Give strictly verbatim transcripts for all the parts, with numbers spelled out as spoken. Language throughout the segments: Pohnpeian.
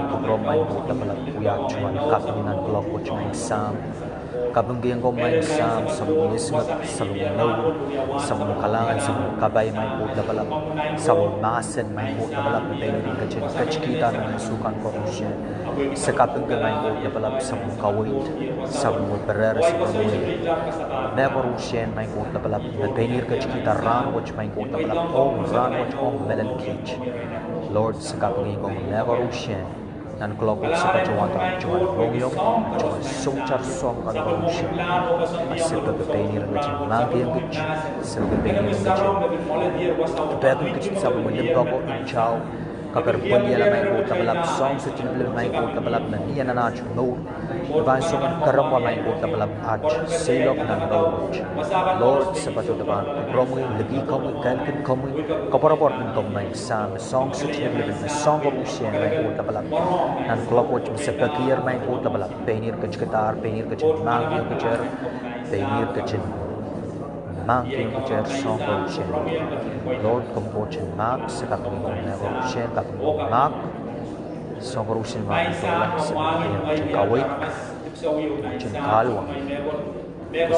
nan kupwuromwail, oh lapalap wiahte wahn kaping nan kuloak wet, Maing Sahm. Kapingkihong komwi maing Sahm, sapwellimomwi, sapwellimomwi mour, sapwellimomwi kalahngan, sapwellimomwi kapai maing Koht Lapalap, sapwellimomwi mahsen maing Koht Lapalap, me pein ketin ketikihda nan ansou kan koaros. Se kapingki maing Koht Lapalap, sapwellimomwi kaweid, sapwellimomwi pereperen, sapwellimomwi mehkoaros maing Koht Lapalap, me pein ketikihda rahnwet maing Koht Lapalap, ong rahnwet ong mehlel kiht. Lord, se kapingkihong mehkoaros nan kuloak wet se patohwanda tungoal mohngiong, tungoal soutar soahng kan koaros. A se peki pein ketin mahkihong kiht, se peki pein ketin pehkihong kiht sapwellimomwi limpoak oh ntao, kakerpwiliala maing Koht Lapalap, soahng sohte lipilipil maing Koht Lapalap, me mie nan aht mour, me pahn song en kerempwa maing Koht Lapalap, aht seiloak nan mour. Lord, se patohdo pahn kupwuromwi, likin komwi, kehlkin komwi, koapworopworkin komwi maing Sahm, soahng sohte lipilipil, me soahng koaros maing Koht Lapalap, nan kuloak wet me se pekier maing Koht Lapalap, pein ketikihdahr, pein ketin mahkihong kitail, pein ketin mahkihong kitail soahng koaros. Lord, komwi Koht en mahk, se kapingkihong mehkoaros, kapingkihong mahk, soahng koaros me pahn doula, se peki pein ketin kaweid, ketin kahluwa.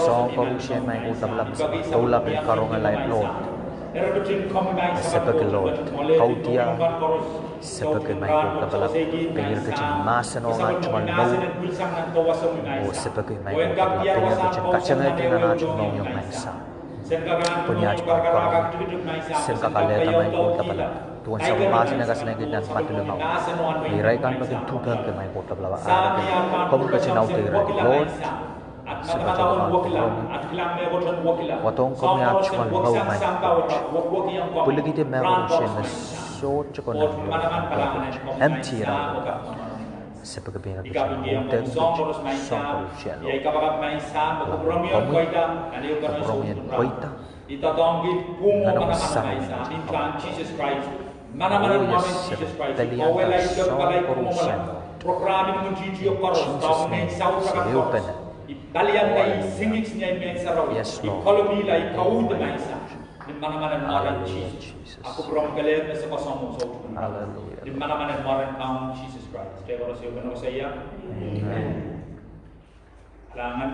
Soahng koaros maing Koht Lapalap, se pahn doula pil karonge laid Lord. Se peki Lord, kaudiahl, se peki maing Koht Lapalap, pein ketin mahsen ong aht tungoal mour. Oh se peki maing Koht Lapalap, pein ketin katengehdi nan aht mohngiong maing Sahm. Pwehn aht pahn karonge, sen kak alehda maing Koht Lapalap. Duwen sapwellimomwi mahsen e kasalehiong kitail nan Madiu limau, irail kan me kin tuhpengki maing Koht Lapalap, a komwi ketin audeirail Lord. Se patohdo pahn kupwuromwi, wadohng komwi aht tungoal mour maing Koht. Pwilikihdi mehkoaros me sohte konehng mour, empty irail kan. Se peki pein ketin audehiong kiht soahng koaros Lord. Komwi, kupwuromwi en pweida nan omwi sarawi. Oh yes, se pelianda soahng koaros Lord. In Jesus' name, se ehu pene. Hallelujah. Yes, Lord. Hallelujah, Jesus. Hallelujah, Lord. Amen. Kalahngan.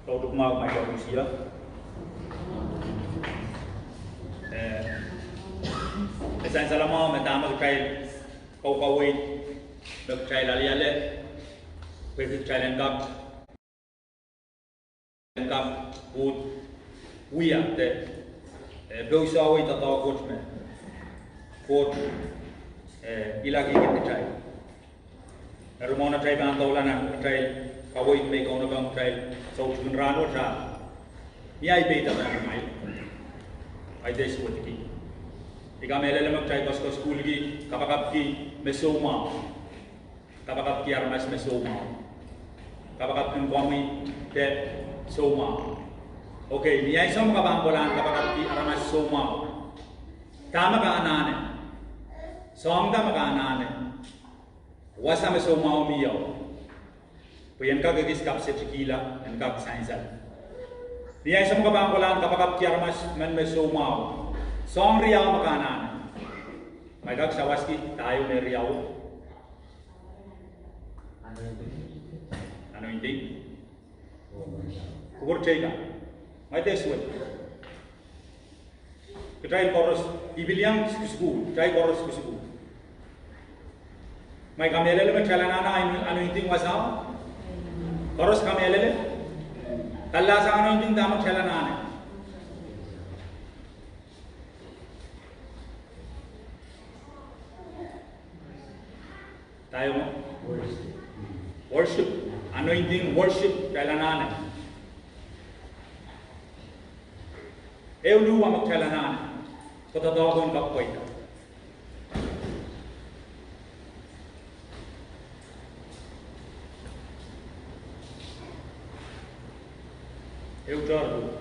Kautuk mwahu, mwahu kautusie. Eh, e sansal mwahu me dahme kitail kaukaweid, me kitail aliale, pwehki kitail en kak en kak uhd wia de, eh, pousehwei doadoahk wet me Koht, eh, ilakihkin kitail. Eri mwohn atail pahn doula nan atail kaweid me I kaunopohng kitail soutik en rahnwet, a ni ahi peidek nan amwail, ahi de suwedki. I kamehlele me kitail koasoakoasoakolki, kapakapki me soumwahu. Kapakapki aramas me soumwahu. Kapakapkin komwi de soumwahu. Okay, ni ansou me ke pahn kolahng kapakapki aramas soumwahu, dahme ke anahne? Soahng da me ke anahne? Wasa me soumwahu mie. Pwe en kak ekis kapsetikihla, en kak sansal. Ni ansou me ke pahn kolahng kapakapki aramas men me soumwahu, soahng riau me ke anahne? Ma I kak sawaski, da ieu me riau? Anointing. Kupwur teikan. Ma I de suwed. Kitail koaros, I pil iang kiskisukuhl, kitail koaros kiskisukuhl. Ma I kamehlele me kitail anahne anointing wasao? Koaros kamehlele? Kalahngan anointing, dahme kitail anahne? Dahme? Worship. Anointing, worship, kitail anahne. Ehu luhwa me kitail anahne, pwe doadoahk en kak pweida. Ehu tohr luhwa.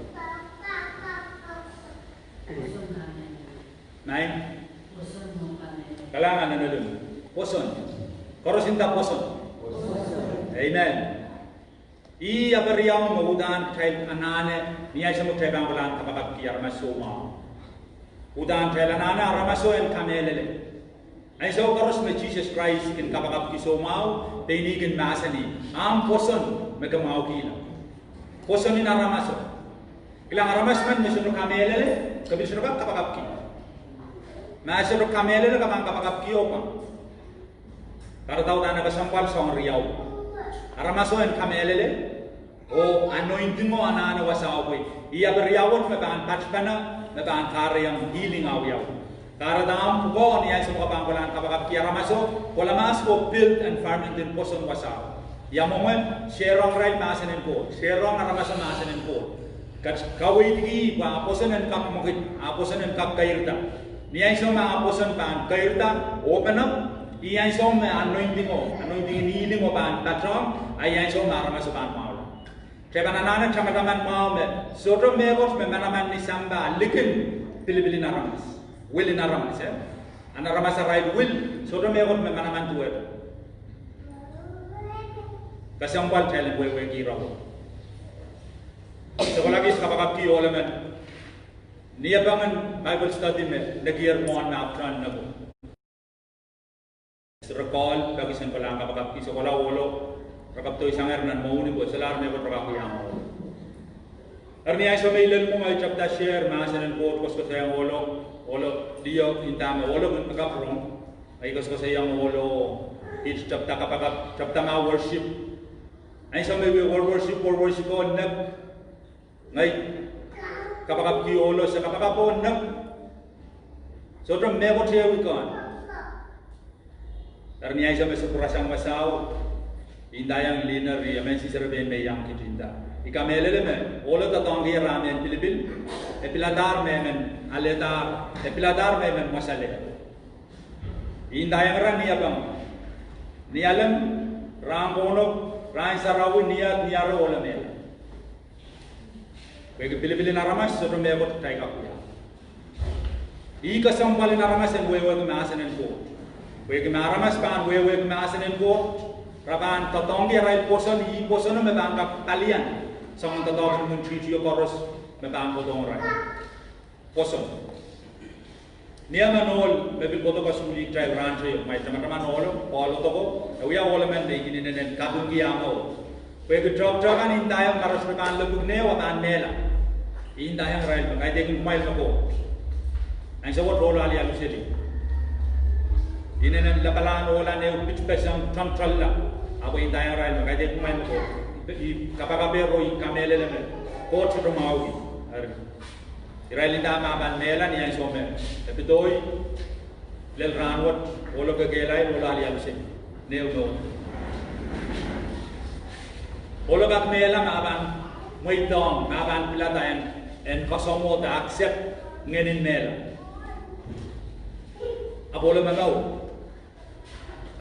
Nain? Kalahngan, nain, pwoson. Koaros nda pwoson. Amen. Ih aperiaun me uhdahn kitail anahne, ni ansou me kitail pahn kolahng kapakapki aramas soumwahu. Uhdahn kitail anahne aramaso en kamehlele. Ansou koaros me Sises Krais kin kapakapki soumwahu, pein ih kin mahsanih, ahmw pwoson me ke mwahuki. Pwoson en aramaso. Kilang, aramas men me sohte kamehlele, ke pil sohte kak kapakapki. Ma sohte kamehlele, ke pahn kapakapki oh pahn. Kahrehda udahn e kesempwal soahng riau. Aramaso en kamehlele, oh anointing o anahne wasao pwe ih ape riau wet me pahn patpene, me pahn kahrehiong healing awiawi. Kahrehda ahmw pwukoa, ni ansou me ke pahn kolahng kapakapki aramaso, kolahng mahs ko build environment en pwoson wasao. Ia mwomwen, sehrong irail mahsen en Koht, sehrong aramaso mahsen en Koht. Kat kaweidki ih pwe ah pwoson en kak mwekid, ah pwoson en kak keirda. Ni ansou me ah pwoson pahn keirda, open up, ih ansou me anointing o, anointing en healing o pahn patohng, a ih ansou me aramaso pahn mwahula. Kitail pahn anahne tamataman mwahu me sohte mehkot me manaman ni sampah likin pilipil en aramas, will en aramas, eh? Ahn aramas arail will, sohte mehkot me manaman duwehte. Kesempwal kitail en wehwehki irail. Sohte kak kapakapki ohl emen. Ni apengen Bible study me nekier mwohn me apwtehn neku, sohte kak peki sen kolahng kapakapki, sohte kohla ohlo, re kapedoi sang nan mwohni pwe solahr mehkot re kak iang ohlo. Eri ni ansou me I lel mwo, I tapihada share mahsen en Koht, koasoakoasoiong ohlo, ohlo, liho, inda me ohlo kin kapwurehng, I koasoakoasoiong ohlo, I tapihada kapakap, tapihada ma worship. Ansou me I wie wor worship, wor worship o nek, ngehi kapakapki ohlo, se kapakap o nek. Sohte mehkot ehu I kan. Eri ni ansou me se pwurasang wasao, I ndaiong Lina, eri emen siserepein me iang kihda, I kamehlele me ohlo doadoahngki ah mehn pilipil, e piladahr mehmen alehdahr, e piladahr mehmen mwasale. I ndaiong ira ni apeng, ni alem, rahn kohnop, rahn sarawi, ni at, ni ahr, ohlo mehla. Pwehki pilipil en aramas sohte mehkot kitail kak wia. Ih kesempwal en aramas en wehwehki mahsen en Koht. Pwehki ma aramas pahn wehwehki mahsen en Koht, re pahn doadoahngki arail pwoson, ih pwosono me pahn kak palian soangen doadoahk en imwintihti koaros me pahn kohdohng irail. Pwoson. Ni emen ohl me pil kohdo kasukuhlih kitail rahn teio, kumwail tamataman ohlo, Pohl Odoko, e wia ohl emen me I kin inenen kapingki ah mour. Pwehki toahkte kan I ndaiong ma re sohte pahn lepwiki neho, a pahn mehla. I ndaiong irail me kaidehkin kumwail me Koht. Ansou wet ohlo alialu seli. I inenen lapalahn ohla nehu pitpeseng toantoalla, ahpw I ndaiong irail me kaidehkin kumwail me Koht. I kapakapehr oh I kamehlele me Koht sohte mwahuki. Eri irail inda me pahn mehla ni ansou me e pedoi lel rahnwet, ohlo kekehlail, ohlo alialu seli, nehu me ohlo. Ohlo kak mehla ma pahn mweidohng, ma pahn pilada en, en kasamwohda, accept ngehnin mehla. Ahpw ohlo me mour.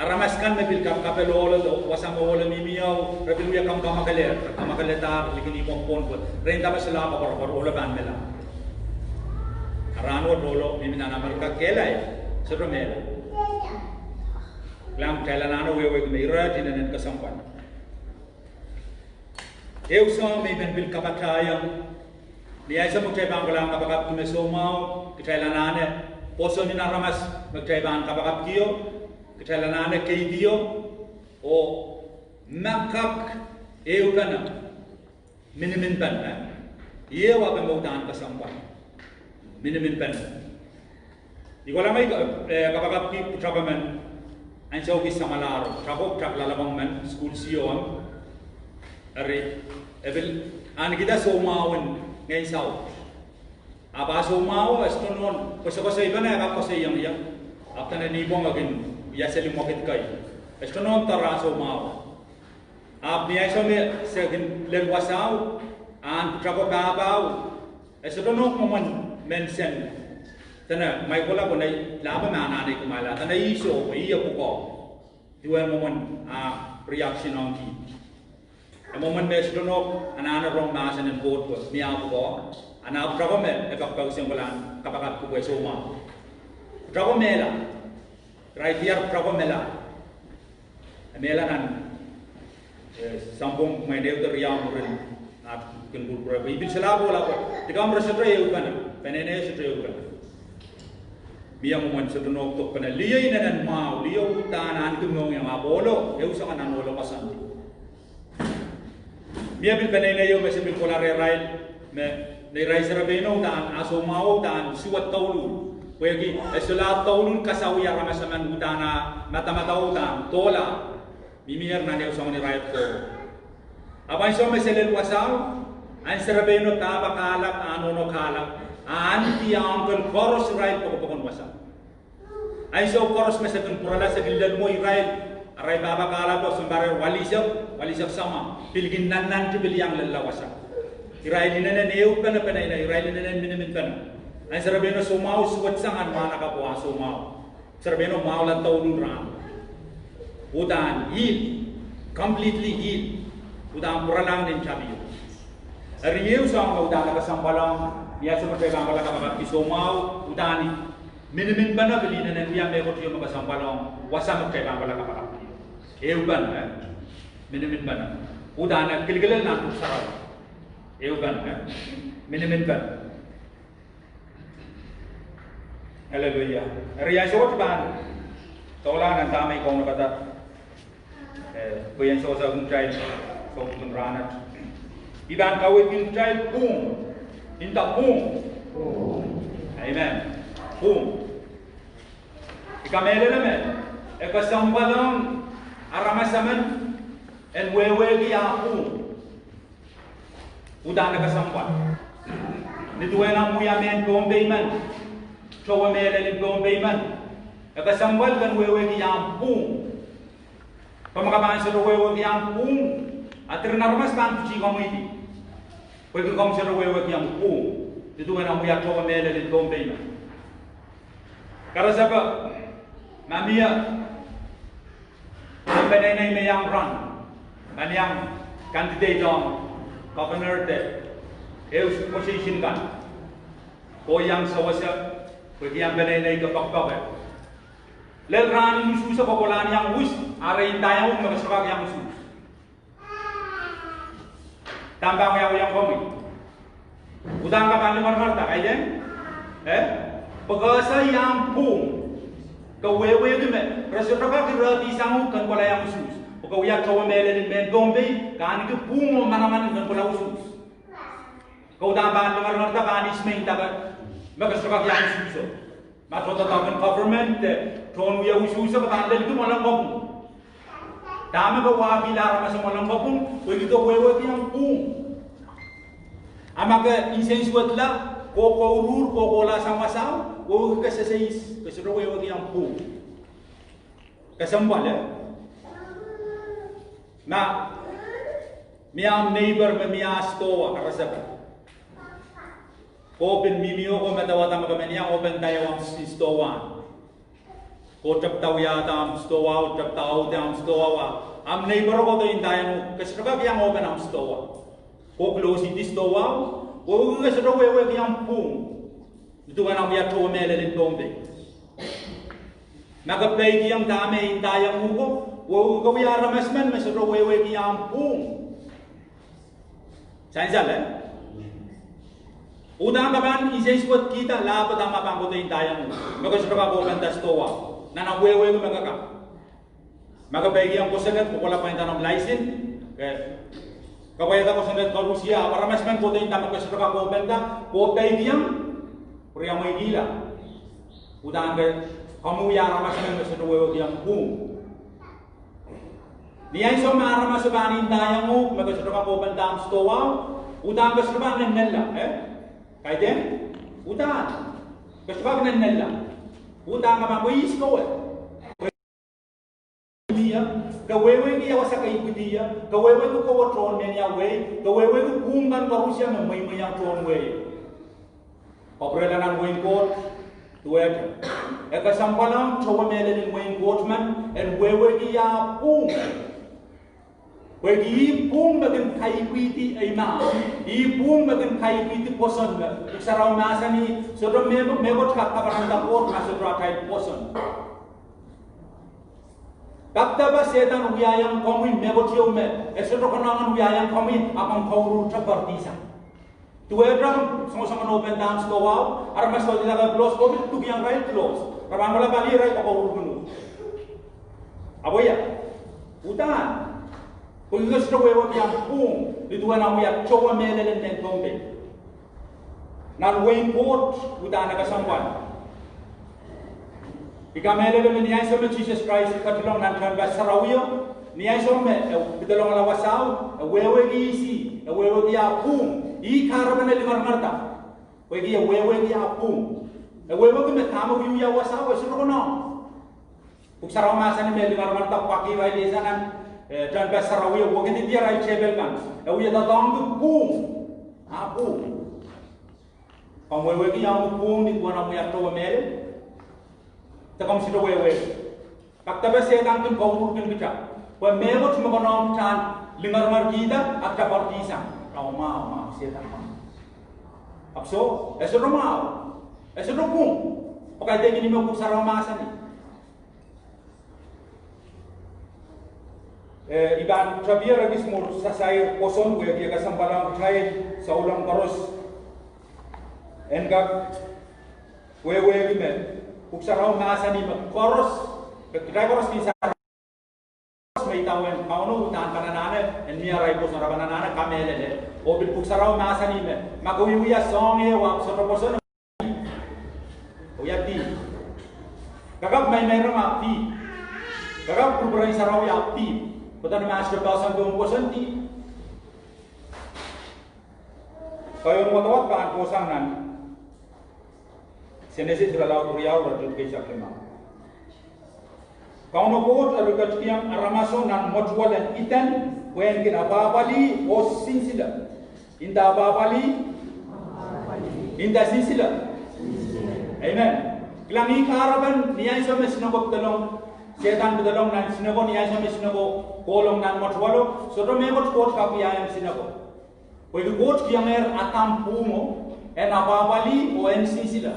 Aramas kan me pil kapkapel ohlo, wasa me ohlo mihmi ieu, re pil wia kamwakamwakelehr, kamwakamwakelehr likin ihmw pwon pwe re inda me solahr koapworopwor, ohlo pahn mehla. A rahnwet ohlo mihmi nan Amerika kehlail, sohte mehla. Kilang, kitail anahne wehwehki me ire inenen kesempwal. Ehu soahng me I men pil kapatahiong, ni ansou me kitail pahn kolahng kapakapki me soumwahu, kitail anahne pwoson en aramas me kitail pahn kapakapkio, kitail anahne keidio, oh ma kak ehupene, miniminpene, eh? Ieu ape me udahn kesempwal. Miniminpene. I kohla ngehi, eh, kapakapki pwutako men, ansou kis samwalahro, pwutako, pwutak loalokong men, sukuhl C O M. Eri, e pil ahnekihda soumwahu en ngehn saut. Ahpw ah soumwahu, e sohte nohn, koasoakoasoipene e kak koasoiong ie. Ahpw dene nipwong e kin wia seli mwekid kei. E sohte nohn doar ah soumwahu. Ahpw ni ansou me se kin lel wasao, ahn pwutako pahpao, e sohte nohk mwomwen mehn seng. Dene, mwaikola pwe nei lahpo me anahne kumwaila. Dene ih soh, ih e pwukoa. Duwen mwomwen ah reaction ong kih. E mwomwen me sohte nohk anahne rong mahsen en Koht pwe mie ah pwukoa. Ahn ah pwutako me e pekipek sang kolahng kapakapki pwe soumwahu. Pwutako mehla. Irail diar pwutako mehla. E mehla nan, eh, sampwong mwein ehute riau mwurin ah kin pwurpwure. I pil solahr kohla pwe, likamw, re sohte ehupene. Peneinei sohte ehupene. Mie mwomwen sohte nohk dokpene. Liho inenen mwahu, liho uhdahn ahneki mohngiong, ahpw ohlo, ehu soangen nan ohlo koasoandi. Mie pil peneinei ieu me se pil kohla rehrail, me, me irail serepeino uhdahn, ah soumwahu uhdahn suwed douluhl. Pwehki e solahr douluhl kasawih aramas emen uhdahn ah madamadau uhdahn dohla. Mihmi nan ehu soangen irail ko. Ahpw ansou me se lel wasao, ahn serepeino pahpa kahlap, ah nohno kahlap, ah auntie, uncle koaros irail pokopokon wasa. Ansou koaros me se kin pwurala se kin lel mwo irail, arail pahpa kahlapo sounpar walisek, walisek samwa, pil kin nannanti pil iang lella wasa. Irail inenen ehupene peneinei, irail inenen miniminpene. Ahn serepeino soumwahu suwed sang ahn mwahnakapwo ah soumwahu. Serepeino mwahula douluhl rahn. Uhdahn heal, completely heal. Uhdahn pwuralahng nin tapio. Eri ehu soahng me uhdahn kesempwal ong, ni ansou me kitail pahn kohla kapakapki soumwahu, uhdahn miniminpene pil inenen wia mehkot ieu me kesempwal ong, wasa me kitail pahn kohla kapakapki. Ehupene, eh? Miniminpene. Uhdahn kilkilel nan Pwuhk Sarawi. Ehupene, eh? Miniminpene. Hallelujah. Eri ansou wet I pahn doula nan dahme I kaunopada. Eh, pwe ansou wet I kin kitail, sohte kin rahnwet. I pahn kaweidkin kitail pwung. Nda pwung. Amen. Pwung. I kamehlele me e kesempwal ong aramas emen en wehwehki ah pwung. Uhdahn e kesempwal. Ni duwen ahmw wia mehn Pohnpei men, towe mehlel en Pohnpei men, e kesempwal ken wehwehki ahmw pwung. Pwe ma ke pahn sohte wehwehki ahmw pwung, a diren aramas pahn piti komwidi. Pwehki komw sohte wehwehki ahmw pwung. Ni duwen ahmw wia towe mehlel en Pohnpei men. Karasepe, ma mie ahmw peneinei me iang run, ma iang candidate ong governor de ehu position kan, oh iang sewese, pwehki ahmw peneinei ke poakpoake. Lel rahn en usuhso ke kolahng iang wis, are ndaiong uhk me ke sohte kak iang usuhs. Dahme pahn wiawiong komwi? Uhdahn ke pahn lingeringerda, kaidehn? Eh? Pwe ke ese ahmw pwung. Ke wehwehki me re sohte kak irehdi sang uhk ken kolahng iang usuhs. Pwe ke wia towe mehlel en mehn Pohnpei, ke ahneki pwung oh manaman en ken kolahng usuhs. Ke uhdahn pahn lingeringerda pahn ihs me ndahki me ke sohte kak iang usuhso. Ma tohto doadoahk en government, eh, tohn wia usuhso ke pahn lelki mwoalen kopwung. Dahme ke wahkihla aramas mwoalen kopwung, pwehki ke wehwehki ahmw pwung. A ma ke nsensuwedla, ke kouruhr, ke kohla sang wasao, wehwehki ke sehse ihs, ke sohte wehwehki ahmw pwung. Kesempwal, eh? Ma mie ahmw neighbor me mie ah stowa, karasepe. Ke pil mihmi oh ke medewehda me ke men iang open-da ahmw stowa. Ke tepda wiahda ahmw stowa, tepda aude ahmw stowa. Ahmw neighbor kohdo ndaiong uhk, ke sohte kak iang open ahmw stowa. Ke close-idi stowa, wehwehki ke sohte wehwehki ahmw pwung. Ni duwen ahmw wia towe mehlel en Pohnpei. Ma ke peikiong dahme ndaiong uhk, wehwehki ke wia aramas men me sohte wehwehki ahmw pwung. Sansal, eh? Uhdahn ke pahn nsensuwedkihda lahpo dahme pahn kohdo ndaiong uhk, me ke sohte kak open-da stowa. Nan ahmw wehwehki me ke kak. Ma ke peikiong kosonned, ke kohla pwainda noumw license, eh, ke pwaiada kosonned koarusie, ahpw aramas men kohdo nda me ke sohte kak open-da, ke peikiong, pwuriamweikihla. Uhdahn ke, komw wia aramas men me sohte wehwehki ahmw pwung. Ni ansou me aramas pahn ndaiong uhk me ke sohte kak open-da ahmw stowa, uhdahn ke sohte pahn nennenla, eh? Kaidehn? Uhdahn ke sohte kak nennenla. Uhdahn ke pahn pwe ihs kowe. Ke wehwehki ia wasa ke ipwidi ie, ke wehwehki kowe tohn mehnia wehi, ke wehwehki pwung kan koarusie me mweimweiong tohn wehi. Kapwurehla nan wehin Koht, duwehte. E kesempwal ong towe mehlel en wehin Koht men, en wehwehki ah pwung. Pwehki ih pwung me kin kaipwidi eimah, ih pwung me kin kaipwidi pwoson me, Pwuhk Sarawi mahsanih, sohte mehkot, mehkot kak kaperenda Koht ma sohte atail pwoson. Kapakap, Sehdan wiahiong komwi mehkot ieu me e sohte konehng en wiahiong komwi, a komw kouruhr te poaridi sang. Duwehte songosong en open dam store, aramas sohte idake clothes, oh pil dukiong irail clothes. Re pahn kohla pali irail pahn kauruhrkin uhk. Ahpw ia, uhdahn, pwe ke sohte wehwehki ahmw pwuhng, ni duwen ahmw wia towe mehlel en mehn Pohnpei. Nan wehin Koht, uhdahn e kesempwal. I kamehlele me ni ansou me Sises Krais ketilong nan tehnpas sarawio, ni ansou me e pedolong wasao, e wehwehki ihs ih, e wehwehki ah pwuhng, ih kahrepen e lingeringerda. Pwehki e wehwehki ah pwuhng. E wehwehki me dahme wiewia wasao, e sohte konohng. Pwuhk Sarawi mahsanih me e lingeringerda pwehki irail ese nan, eh, tehnpas sarawio, wekididi arail tepel kan. E wia doadoahngki pwuhng. Ah pwuhng. Komw wehwehki ahmw pwuhng ni duwen ahmw wia towe mehlel? De komw sohte wehwehki. Pak depe Sehdan kin kauruhrkin kitail. Pwe mehkot me konohng kitail lingeringerkihda, ahpw kitail pwarkisang. Rau mwahu, mwahu, Sehdan mwahu. Ahpw soh, e sohte mwahu. E sohte pwuhng. Pwe kaidehkin me Pwuhk Sarawi mahsanih. Eh, I pahn tapier ekis mwur sasair pwoson pwehki e kesempwal ong kitail souleng koaros en kak wehwehki me Pwuhk Sarawi mahsanih me koaros, kitail koaros kin sarawi me idawehn Kauno uhdahn pahn anahne en mie arail pwoson, re pahn anahne kamehlele. Oh pil Pwuhk Sarawi mahsanih me ma ke wiewia soahng ehu ahpw sohte pwoson, wia dihp. Ke kak meimeirong ahpw dihp. Ke kak pwurpwurehng sarawi ahpw dihp. Pwe dene ma sohte pwoson, pwe pwoson dihp. Keieun wadawad pahn kohsang nan Senesis irelaud riau, iretikitik eisek limau. Kauno Koht e luketikiong aramaso nan mwetuwel en Ihden pwehn kin apwahpwalih oh sinsile. Nda apwahpwalih, nda sinsile. Amen. Kilang, ih kahrepen ni ansou me sineko pedolong, Sehdan pedolong nan sineko, ni ansou me sineko kohlong nan mwetuwelo, sohte mehkot Koht kak wiahiong sineko. Pwehki Koht kihiengehr Adam pwuhngo en apwahpwalih oh en sinsile.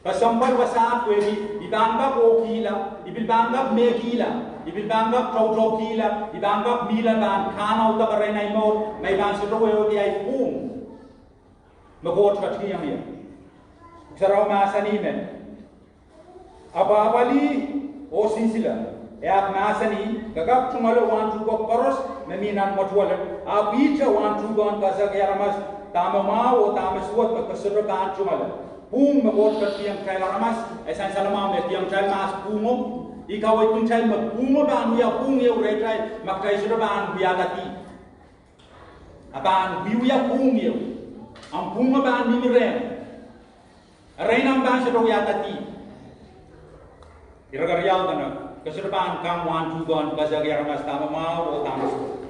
Kesempwal wasaht pwehki I pahn kak ohkihla, I pil pahn kak mehkihla, I pil pahn kak toutoukihla, I pahn kak mihla pahn kahnauda erein ahi mour, ma I pahn sohte wehwehki ahi pwuhng me Koht ketikihong ie. Pwuhk Sarawi mahsanih me apwahpwalih oh sinsile. E ahpw mahsanih, ke kak tungoale wahn tuhke koaros me mi nan mwetuwelo, ahpw ihte wahn tuhkehn kesehki aramas dahme mwahu oh dahme suwed me ke sohte pahn tungoale. Pwuhng me Koht ketikihong kitail aramas, e sansal mwahu me e kihong kitail mahs pwuhngo. I kaweidkin kitail me pwuhngo pahn wia pwuhng ehu rehtail ma kitail sohte pahn wiahda dihp. A pahn wiewia pwuhng ehu. Ahmw pwuhngo pahn mihmi rehmw. Erein ahmw pahn sohte wiahda dihp. Ire keriau dene, ke sohte pahn kang wahn tuhkehn kesehki aramas dahme mwahu oh dahme suwed.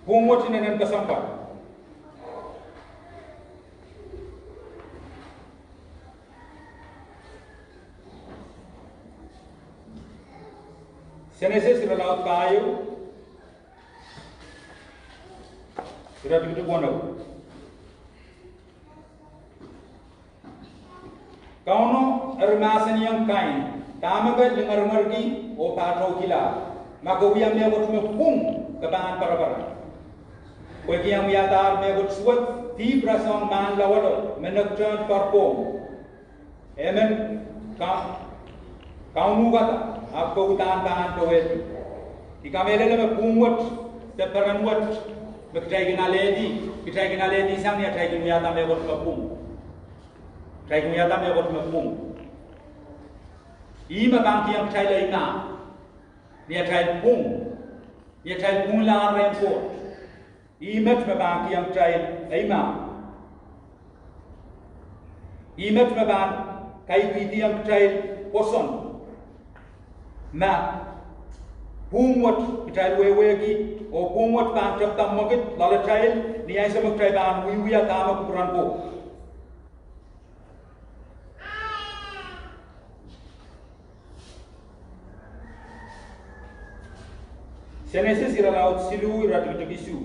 Pwuhng wet inenen kesempwal. Senesis irelaud pahieu, iretikitik weneu. Kauno eri mahsanihong Kain, dahme ke lingeringerki oh pahtoukihla? Ma ke wia mehkot me pwung, ke pahn pereperen. Pwehki en wiadahr mehkot suwed, dihp rasehng mahn lawalo me nektehn poarpohng. Emen ka, kaunukada, ahpw ke uhdahn pahn powehdi. I kamehlele me pwuhng wet de peren wet me kitail kin alehdi, kitail kin alehdi sang ni atail kin wiahda mehkot me pwung. Kitail kin wiahda mehkot me pwung. Ih me pahn kihong kitail eimah ni atail pwung, ni atail pwunglahng rehn Koht. Ih met me pahn kihong kitail eimah. Ih met me pahn kaipwidiong kitail pwoson. Ma pwuhng wet kitail wehwehki, oh pwuhng wet pahn tepda mwekid loalatail ni ansou me kitail pahn wiewia dahme kupwuren Koht. Senesis irelaud siluh, iretikitik isuh.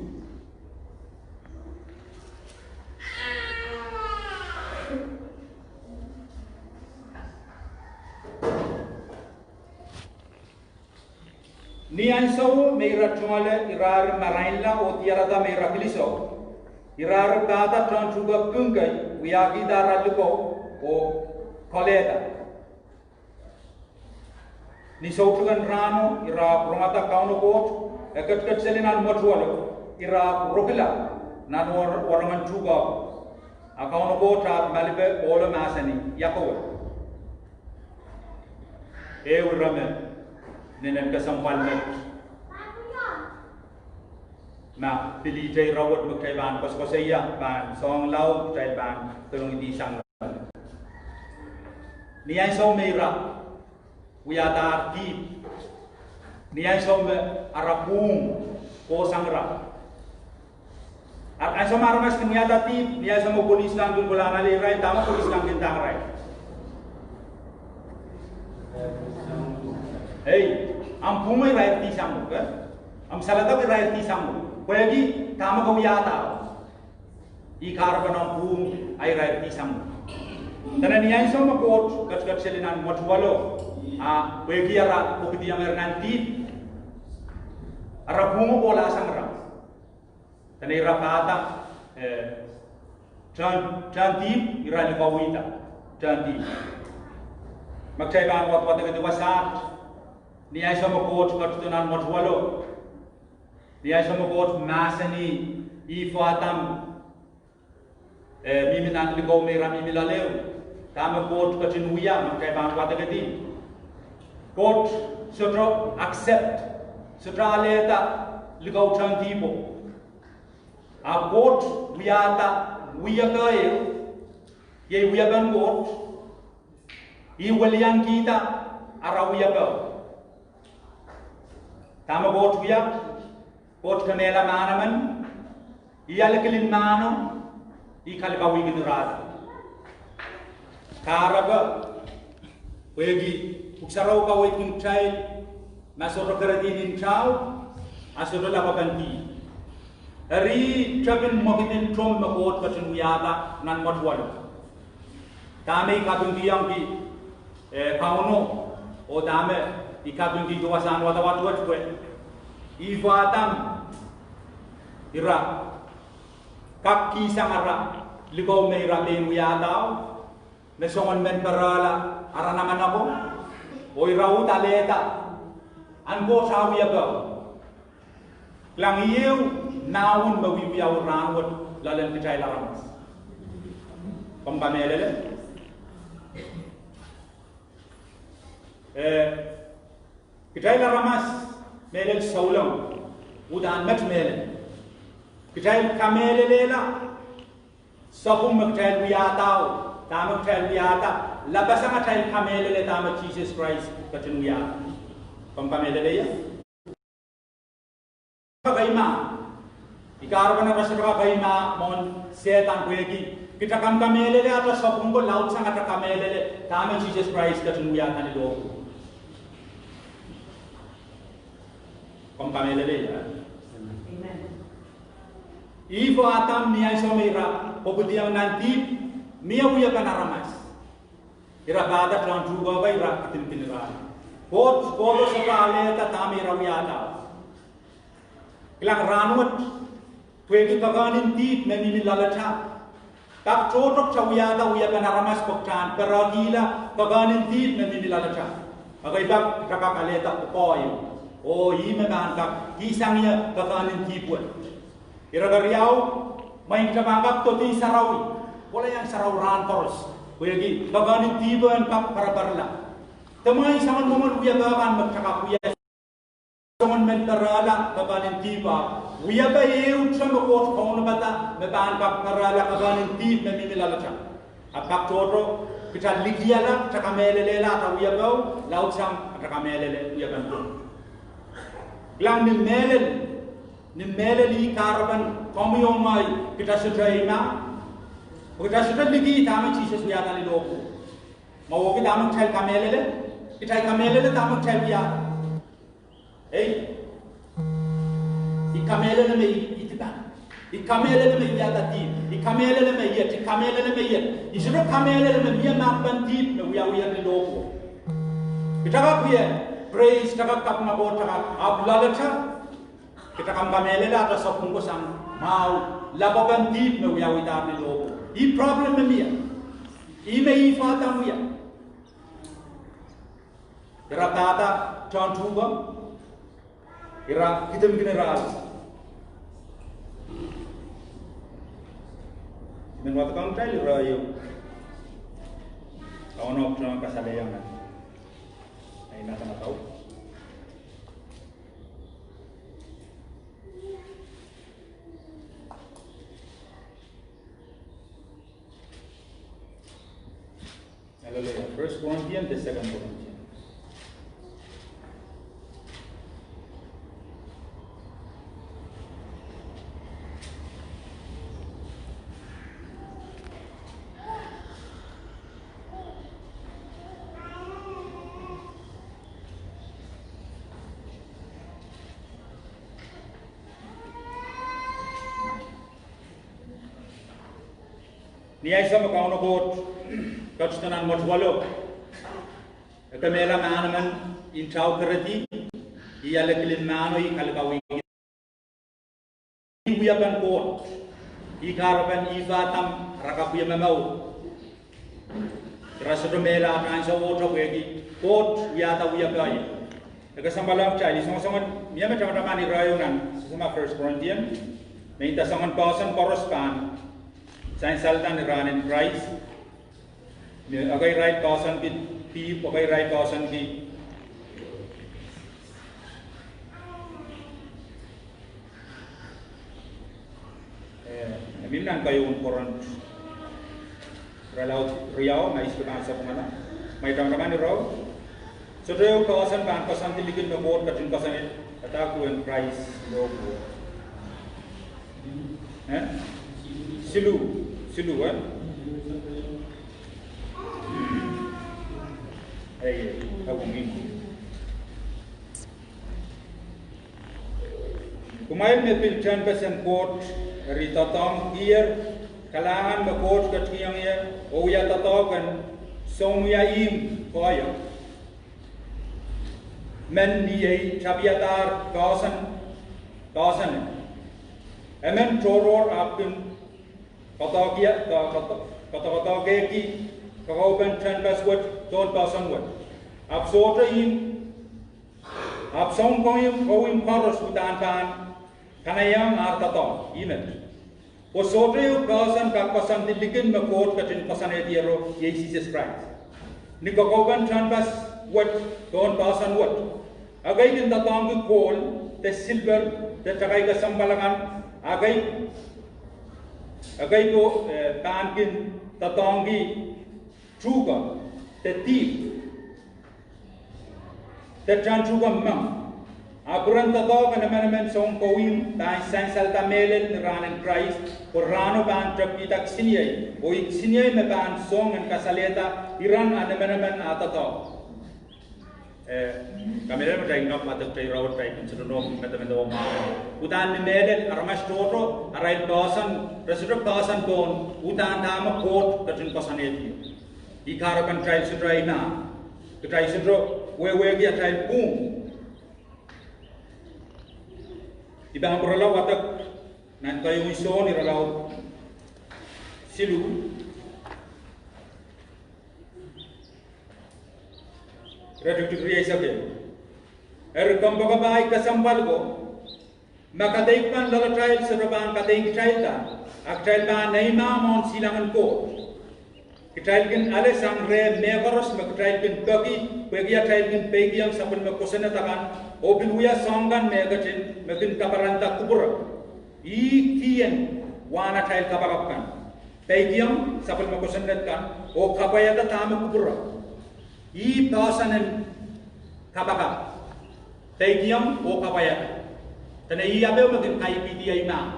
Ni ansouo me ira tungoale irair marainla oh diarada me ira kilisou, Ira eri pahda tohn tuhke kin kei, wiahkihda ara likou oh kolehda. Ni soutik en rahno, ira rongada Kauno Koht, e ketiket seli nan mwetuwelo, ira rokila nan wor-, warangen tuhke. A Kauno Koht ahpw malipe ohlo mahsanih, Ia kowe? Ehu ire me, nenen kesempwal met. Ma pilihte ire wet me kitail pahn koasokoasoia, pahn soang laud, kitail pahn tolong idisang. Ni ansou me ira wiahda ar dihp. Ni ansou me ara pwung kohsang ira. Ar, ansou me aramas kin wiahda dihp, ni ansou me polis kan kin kohla nale irail, dahme polis kan kin ndahng irail? Ei, ahmw pwungo irair dihsang uhk, eh? Ahmw saledek irair dihsang uhk. Pwehki dahme ke wiahda. Ih kahrepen ahmw pwung, a irair dihsang uhk. Dene ni ansou me Koht ketiket seli nan mwetuwelo, a pwehki ara pwupwidiong nan dihp, ara pwungo kohlasang ira. Dene ira pahda, eh, tohn, tohn dihp, ira likauwihda tohn dihp. Ma kitail pahn wadwadek de wasaht, ni ansou me Koht ketido nan mwetuwelo, ni ansou me Koht mahsanih, Ihp oh Adam, eh, mihmi nan likou me ira mihmi loale, dahme Koht ketin wia, ma kitail pahn wadek de. Koht sohte accept, sohte alehda likou tohn dihpo. A Koht wiahda wiepe, iei wiepen Koht, ih weliankihda ara wiepe. Dahme Koht wia, Koht kemehla mahn emen, ih ale kilin mahno, ih kalikauwihkin irahda. Kahrepe, pwehki Pwuhk Sarawi kaweidki kitail, ma sohte keredi ni ntao, a sohte lapwepen dihp. Eri tepin mwekid en tomw me Koht ketin wiahda nan mwetuwelo. Dahme I kapingkihong ki, eh, Kauno, oh dahme I kapingkihong wasahn wadawad wet pwe, Ihp oh Adam, ira kak kihsang ara likou me ira pein wiahda, me soangen men perehla ara namanoko, oh ira uhd alehda ahn Koht ah wiepe. Kilang, iei mahwen me wiwiawi rahnwet loalen kitail aramas. Komw kamehlele? Eh, kitail aramas, mehlel souleng, uhdahn met mehlel. Kitail kamehlelehla sapwung me kitail wiahda, dahme kitail wiahda, lapasang atail kamehlele dahme Sises Krais ketin wiahda. Komw kamehlele ie? Kak eimah. I kahrepen ara sohte kak eimah mwohn Sehdan pwehki kitail kak kamehlele atail sapwung ko laudsang atail kamehlele dahme Sises Krais ketin wiahda ni lohpwuo. Komw kamehlele ie? Amen. Ihp oh Adam ni ansou me ira pwupwidiong nan dihp, mie wiepen aramas. Ira pahda tohn tuhke, ira kidimkin ira. Koht, Koht sohte alehda dahme ira wiahda. Kilang, rahnwet, pwehki kekehn en dihp me mihmi loalatail, kak tohto kitail wiahda wiepen aramas pwe kitail en perekihla kekehn en dihp me mihmi loalatail. Ekei pak kitail kak alehda pwukoa, oh ih me pahn kak kihsang ie kekehn en dihp wet. Ire keriau, mwein kitail pahn kak dodin sarawi, kohla iang sarawi rahn koaros, pwehki kekehn en dihp en kak pereperla. Dehr mwein soangen mwomwen wiepe kan me kitail kak wia. Soangen men perehla kekehn en dihp, ahpw wiepe ehute me Koht kaunopada me pahn kak perehla kekehn en dihp me mihmi loalatail. Ahpw kak tohto kitail likiala, kitail kamehlelehla atail wiepe, laudsang atail kamehlele wiepen Koht. Kilang, ni mehlel, ni mehlel ih kahrepen komwi oh ngehi kitail sohte eimah, kitail sohte liki dahme Sises wiahda ni lohpwuo. Mwahuki dahme kitail kamehlele, kitail kamehlele dahme kitail wiahda. Ei, I kamehlele me I, I dipan. I kamehlele me I wiahda dihp. I kamehlele me iet, I kamehlele me iet. I sohte kamehlele me mie mahkpen dihp me wiawiher ni lohpwuo. Kitail kak wia praise, kitail kak kapinga Koht, kitail kak, ahpw loalatail Kitail kak kamehlele atail sapwung ko sang mwahu, lapwapen dihp me wiawihda ni lohpwuo. Ih problem me mie. Ih me ihte wia. Ira pahpa tohn tuhke. Ira kidimkin ira. I men wadek ong kitail ire ieu. Kauno pahn kasalehiong. Ai, nata na kau. Hallelujah. First Corinthians, the Second Corinthians. Ni ansou me Kauno Koht ketido nan mwetuwelo, e kemehla mahn emen, ntao keredi, ih ale kilin mahno, ih kalikauwih. Ih wiepen Koht, ih kahrepen ih Adam, ira kak wie momour. Ira sohte mehla atail ansowohte pwehki Koht wiahda wiepe. E kesempwal ong kitail, I songosong me mie me tamataman ire ieu nan Sisma First Corinthians, me inda soangen poahsoan koaros pahn sansalda ni rahn en Krais. Me ekei irail poahsoanki dihp, ekei irail poahsoanki, eh, e mih nan keieun Korint. Ire laud riau, ma I sohte pahn sapwungala. Ma I tamataman ire ieu. Sohte ehu poahsoan pahn koasoandi likin me Koht ketin koasoanehdi, padahk duwen Krais lohpwuo. Eh? Siluh, siluh, eh? Ei, ei, ei, kumwail me pil tehnpas en Koht, eri doadoahngkier kalahngan me Koht ketikihongier, oh wia doadoahk en sounwia ihmw koahiek. Men ni ei tapihadahr poahsoan, poahsoan emen tohrohr ahpw kin koadoakoadoahkehki kokoupen tehnpas wet pohn poahsoan wet. Ahpw sohte ihmw, ahpw soun kohieng, kohieng koaros uhdahn pahn kanaiehng ar doadoahk, ihmet. Pwe sohte ehu poahsoan kak koasoandi likin me Koht ketin koasoanehdiero, iei Sises Krais. Ni kokoupen tehnpas wet pohn poahsoan wet, ekei kin doadoahngki kohl, de silper, de takai kesempwal akan, ekei, ekei ko, eh, pahn kin doadoahngki tuhke, de dihp, de tohn tuhke meng. Ahpw iren doadoahk en emenemen soun kohieng pahn sansalda mehlel ni rahn en Krais, pwe rahno pahn tepkihda kisiniei, oh kisiniei me pahn song en kasalehda iren emenemen ah doadoahk. Eh, kamehlele me kitail nohk wadek kitail rahnwet kitail kin sohte nohk medemedewe mwahu. Uhdahn ni mehlel aramas tohto, arail poahsoan, re sohte poahsoan pohn uhdahn dahme Koht ketin koasoanehdi. Ih kahrepen kitail sohte eimahp. Kitail sohte wehwehki atail pwung. I pahn pwurala wadek nan keieun Sohn ire laud siluh. Ire tikitik rieisek. Eri kompoakepahi kesempwal ko, ma kadeik kan loalatail sohte pahn kadeik kitailda, a kitail pahn eimahp mwohn silangin Koht. Kitail kin ale sang reh mehkoaros me kitail kin peki, pwehki atail kin peikiong sapwellime kosonned akan, oh pil wia soahng kan me e ketin, me kin kaparanda kupwure. Ih kihong wahn atail kapakap kan. Peikiong sapwellime kosonned kan, oh kapwaiada dahme kupwure. Ih poahsoan en kapakap. Peikiong oh kapwaiada. Dene ih ape me kin kaipwidi eimahp.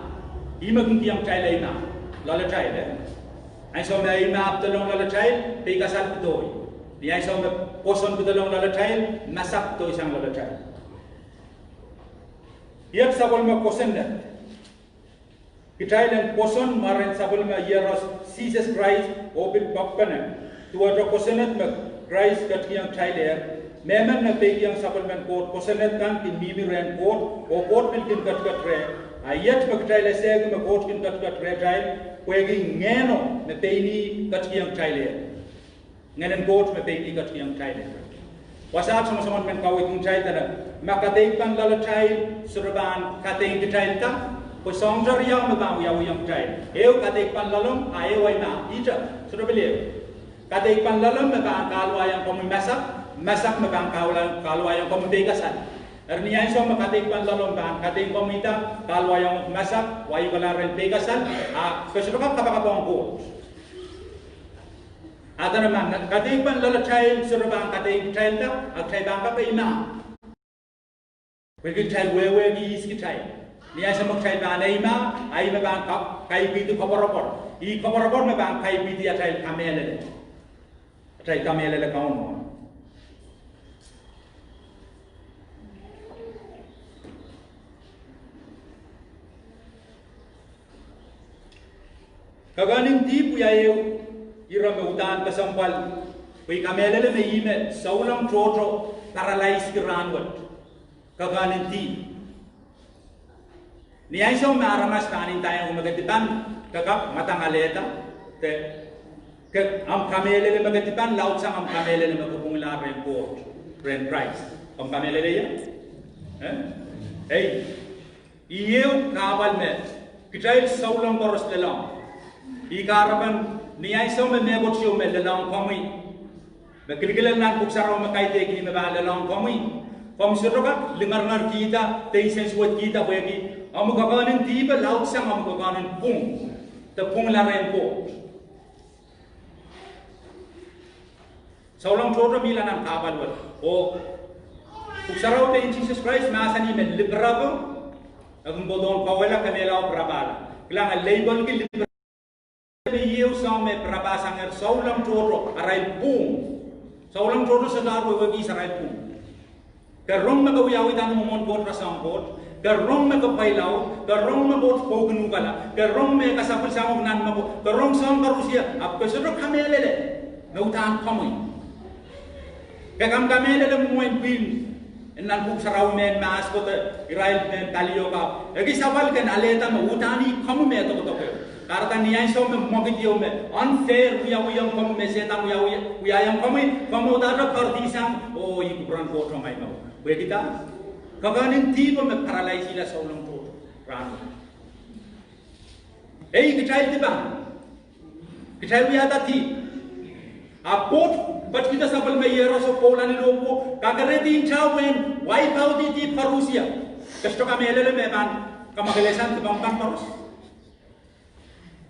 Ih me kin kihong kitail eimahp. Loalatail, eh? Ansou me eimahp doadoahk loalatail, peikasal pwudohi. Ni ansou me pwoson pwudoahk loalatail, masak pwudohisang loalatail. Iet sapwellime kosonned. Kitail en pwoson mwaren sapwellime Iehros Sises Krais oh pil poakpene. Duwehte kosonned me Krais ketikihong kitailehr, Mehmen me peikiong sapwellimen Koht, kosonned kan kin mihmi rehn Koht, oh Koht pil kin ketiket reh. A iet me kitail esehki me Koht kin ketiket rehtail, pwehki Ngehno me pein ih ketikihong kitail. Ngehnen Koht me pein ih ketikihong kitail. Wasaht songosongen men kaweidkin kitail dene, ma kadeik pahn loalatail sohte pahn kadeik kitail da, pwe soahng riau me pahn wiawihong kitail. Ehu kadeik pahn loalomw, a ehu ahi mah, ihte, sohte pil ehu. Kadeik pahn loalomw me pahn kahluwaiong komwi masak, masak me pahn kahluwaiong komwi peikasal. Eri ni ansou me kadeik pahn loalomw pahn kadeik komwi da, kahluwaiong masak, wahukala rehn peikasal, a ke sohte kak kapakapohng Koht. A dene ma kadeik pahn loalatail sohte pahn kadeik kitail da, a kitail pahn kak eimah. Pwehki kitail wehwehki ihs kitail. Ni ansou me kitail pahn eimah, a ih me pahn ka-, kaipwidi koapworopwor. Ih koapworopwor me pahn kaipwidi atail kamehlele. Atail kamehlele Kauno. Kekehn en dihp wia ehu ire me uhdahn kesempwal, pwe I kamehlele me ih me souleng tohto paralyzeki rahnwet. Kekehn en dihp. Ni ansou me aramas pahn ndaiong me ke dipan, ke kak mwadang alehda, de ke, ahmw kamehlele me ke dipan laudsang ahmw kamehlele me ke pwungla rehn Koht, rehn Krais. Komw kamehlele ie? Eh? Ei. Ih ehu kahpwal me kitail souleng koaros lelohng. I kahrepen ni ansou me mehkot ieu me lelohng komwi, me kilkilel nan Pwuhk Sarawi me kaidehkin ih me pahn lelohng komwi, komw sohte kak lingeringer kihda, de nsensuwed kihda pwehki omw kekehn en dihp e laudsang omw kekehn en pwung, de pwungla rehn Koht. Souleng tohto mihla nan kahpwal wet. Oh Pwuhk Sarawi pein Sises Krais mahsanih me lipirapo, e kin kohdohn kawehla, kemehla oh pirapala. Kilang, e labelki lipirapo me ehu soahng me pirapa sangehr souleng tohto, arail pwung. Souleng tohto sohte wehwehki ihs arail pwung. Ke rong me ke wiawihda ni mwomwen Koht, rasehng Koht. Ke rong me ke pweilaud, ke rong me Koht pwoukin uhkala, ke rong me ke sapwellimaniki nan mehkot, ke rong soahng koaros, ahpw ke sohte kamehlele me uhdahn komwi. Ke kak kamehlele mwomwen pwihn en nan Pwuhk Sarawi mehn mahs ko de irail mehn palio ka. Ekis apwal ken alehda me uhdahn ih komwi me dokedoke. Kahrehda ni ansou me mwekid ieu me unfair wiawihong komwi, me Sehdan wiawi-, wiahiong komwi, komw uhdahn pardisang, oh, ih kupwuren Koht ong ahi mour. Pwehki dah? Kekehn en dihp me paralyzela souleng tohto rahnwet. Ei, kitail dipan. Kitail wiahda dihp. Ahpw Koht ketikihda sapwellime ieros oh pwoula ni lohpwuo, kakerehdi ntah pwehn wipe out dihp koaros. Ke sohte kamehlele me pahn kamwakelehsang dipan kan koaros?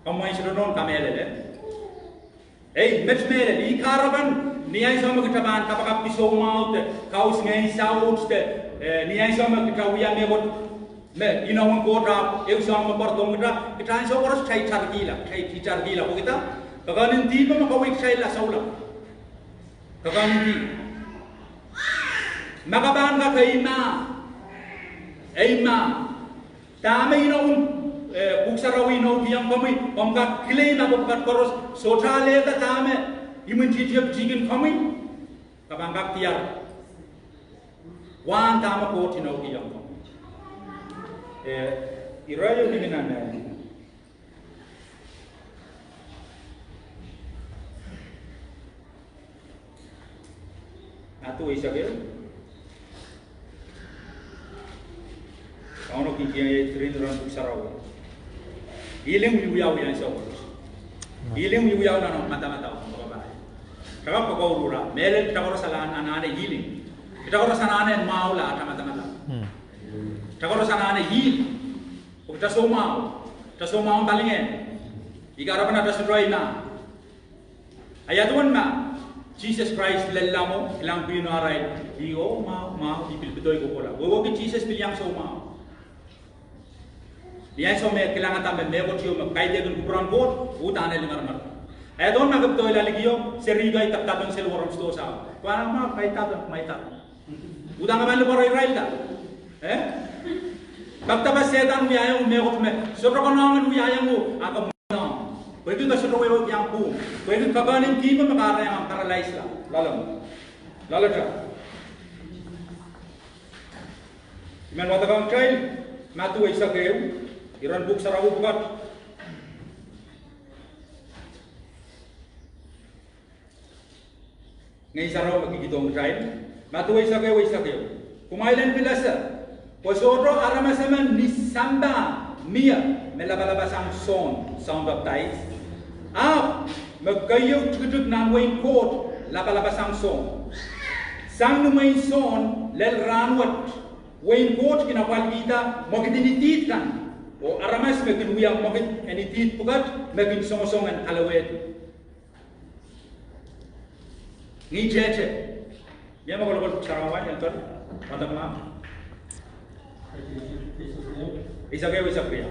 Komw sohte nohn kamehlele. Ei, met mehlel, I kahrepen ni ansou me kitail pahn kapakapki soumwahu de kaus ngehn saut de, eh, ni ansou me kitail wia mehkot me inoun Koht ahpw ehu soahng me pwardohng kitail, kitail ansou koaros kitail tarkihla, kitail tarkihla, pwehki dah? Kekehn en dihp me kaweid kitail la souleng. Kekehn en dihp. Ma ke pahn kak eimah, eimah, dahme inoun, eh, Pwuhk Sarawi inoukihong komwi, komw kak claim ahpw pwukat koaros sohte alehda dahme imwintihtio pitihkin komwi, ke pahn kak diar wahn dahme Koht inoukihong komwi. Eh, ire ieu mihmi nan, eh, Madiu eisek ehu. Kauno kin kihong ie tiring rehn Pwuhk Sarawi. Healing wiwiawi ansou koaros. Healing wiwiawi nan madamadau, pahpa. Kitail kak kokourura, mehlel kitail koaros anahne healing. Kitail koaros anahne mwahula atail madamadau. Kitail koaros anahne heal. Pwe kitail soumwahu. Kitail soumwahu palingehn. I kahrepen atail sohte eimah. A ia duwen ma Sises Krais lella mwo, kilang pwihno arail, I, oh, mwahu, mwahu, I pil pedoik kohkohla. Wehwehki Sises pil iang soumwahu. Ni ansou me kilangada me mehkot ieu me kaidehkin kupwuren Koht, uhdahn e lingeringer. A ia duwen ma ke pedoila likio, seri ko I dapdapeng seli warom sidohsa. Pwe ma, ma I dapdapeng, ma I dapdapeng. Uhdahn ke pahn lipwoare irail da. Eh? Dapdapa Sehdan wiahiong mehkot me sohte konehng en wiahiong uhk, a ke mweidohng. Pwehki ke sohte wehwehki ahmw pwung. Pwehki kekehn en dihp me kahrehiong ahmw paralyzela. Loalomw. Loalatail. I men wadek ong kitail Madiu eisek ehu, iren Pwuhk Sarawi pwukat. Ngehn Sarawi me kihdohng kitail, Madiu eisek ehu, eisek ehu: Kumwail en pil ese, pwe sohte aramas emen ni sampah mie me lapalapasang Sohn, Sohn Baptais, ahpw me keieu tikitik nan wehin Koht lapalapasang Sohn. Sang ni mwehin Sohn lel rahnwet, wehin Koht kin apwalkihda mwekid en idihd kan, oh aramas me kin wia mwekid en idihd pwukat me kin songosong en kalowehdi. Ngihtehte. Ia me kolokol Pwuhk Sarawi en kal, wadek mwahu. Eisek ehu, eisek riau.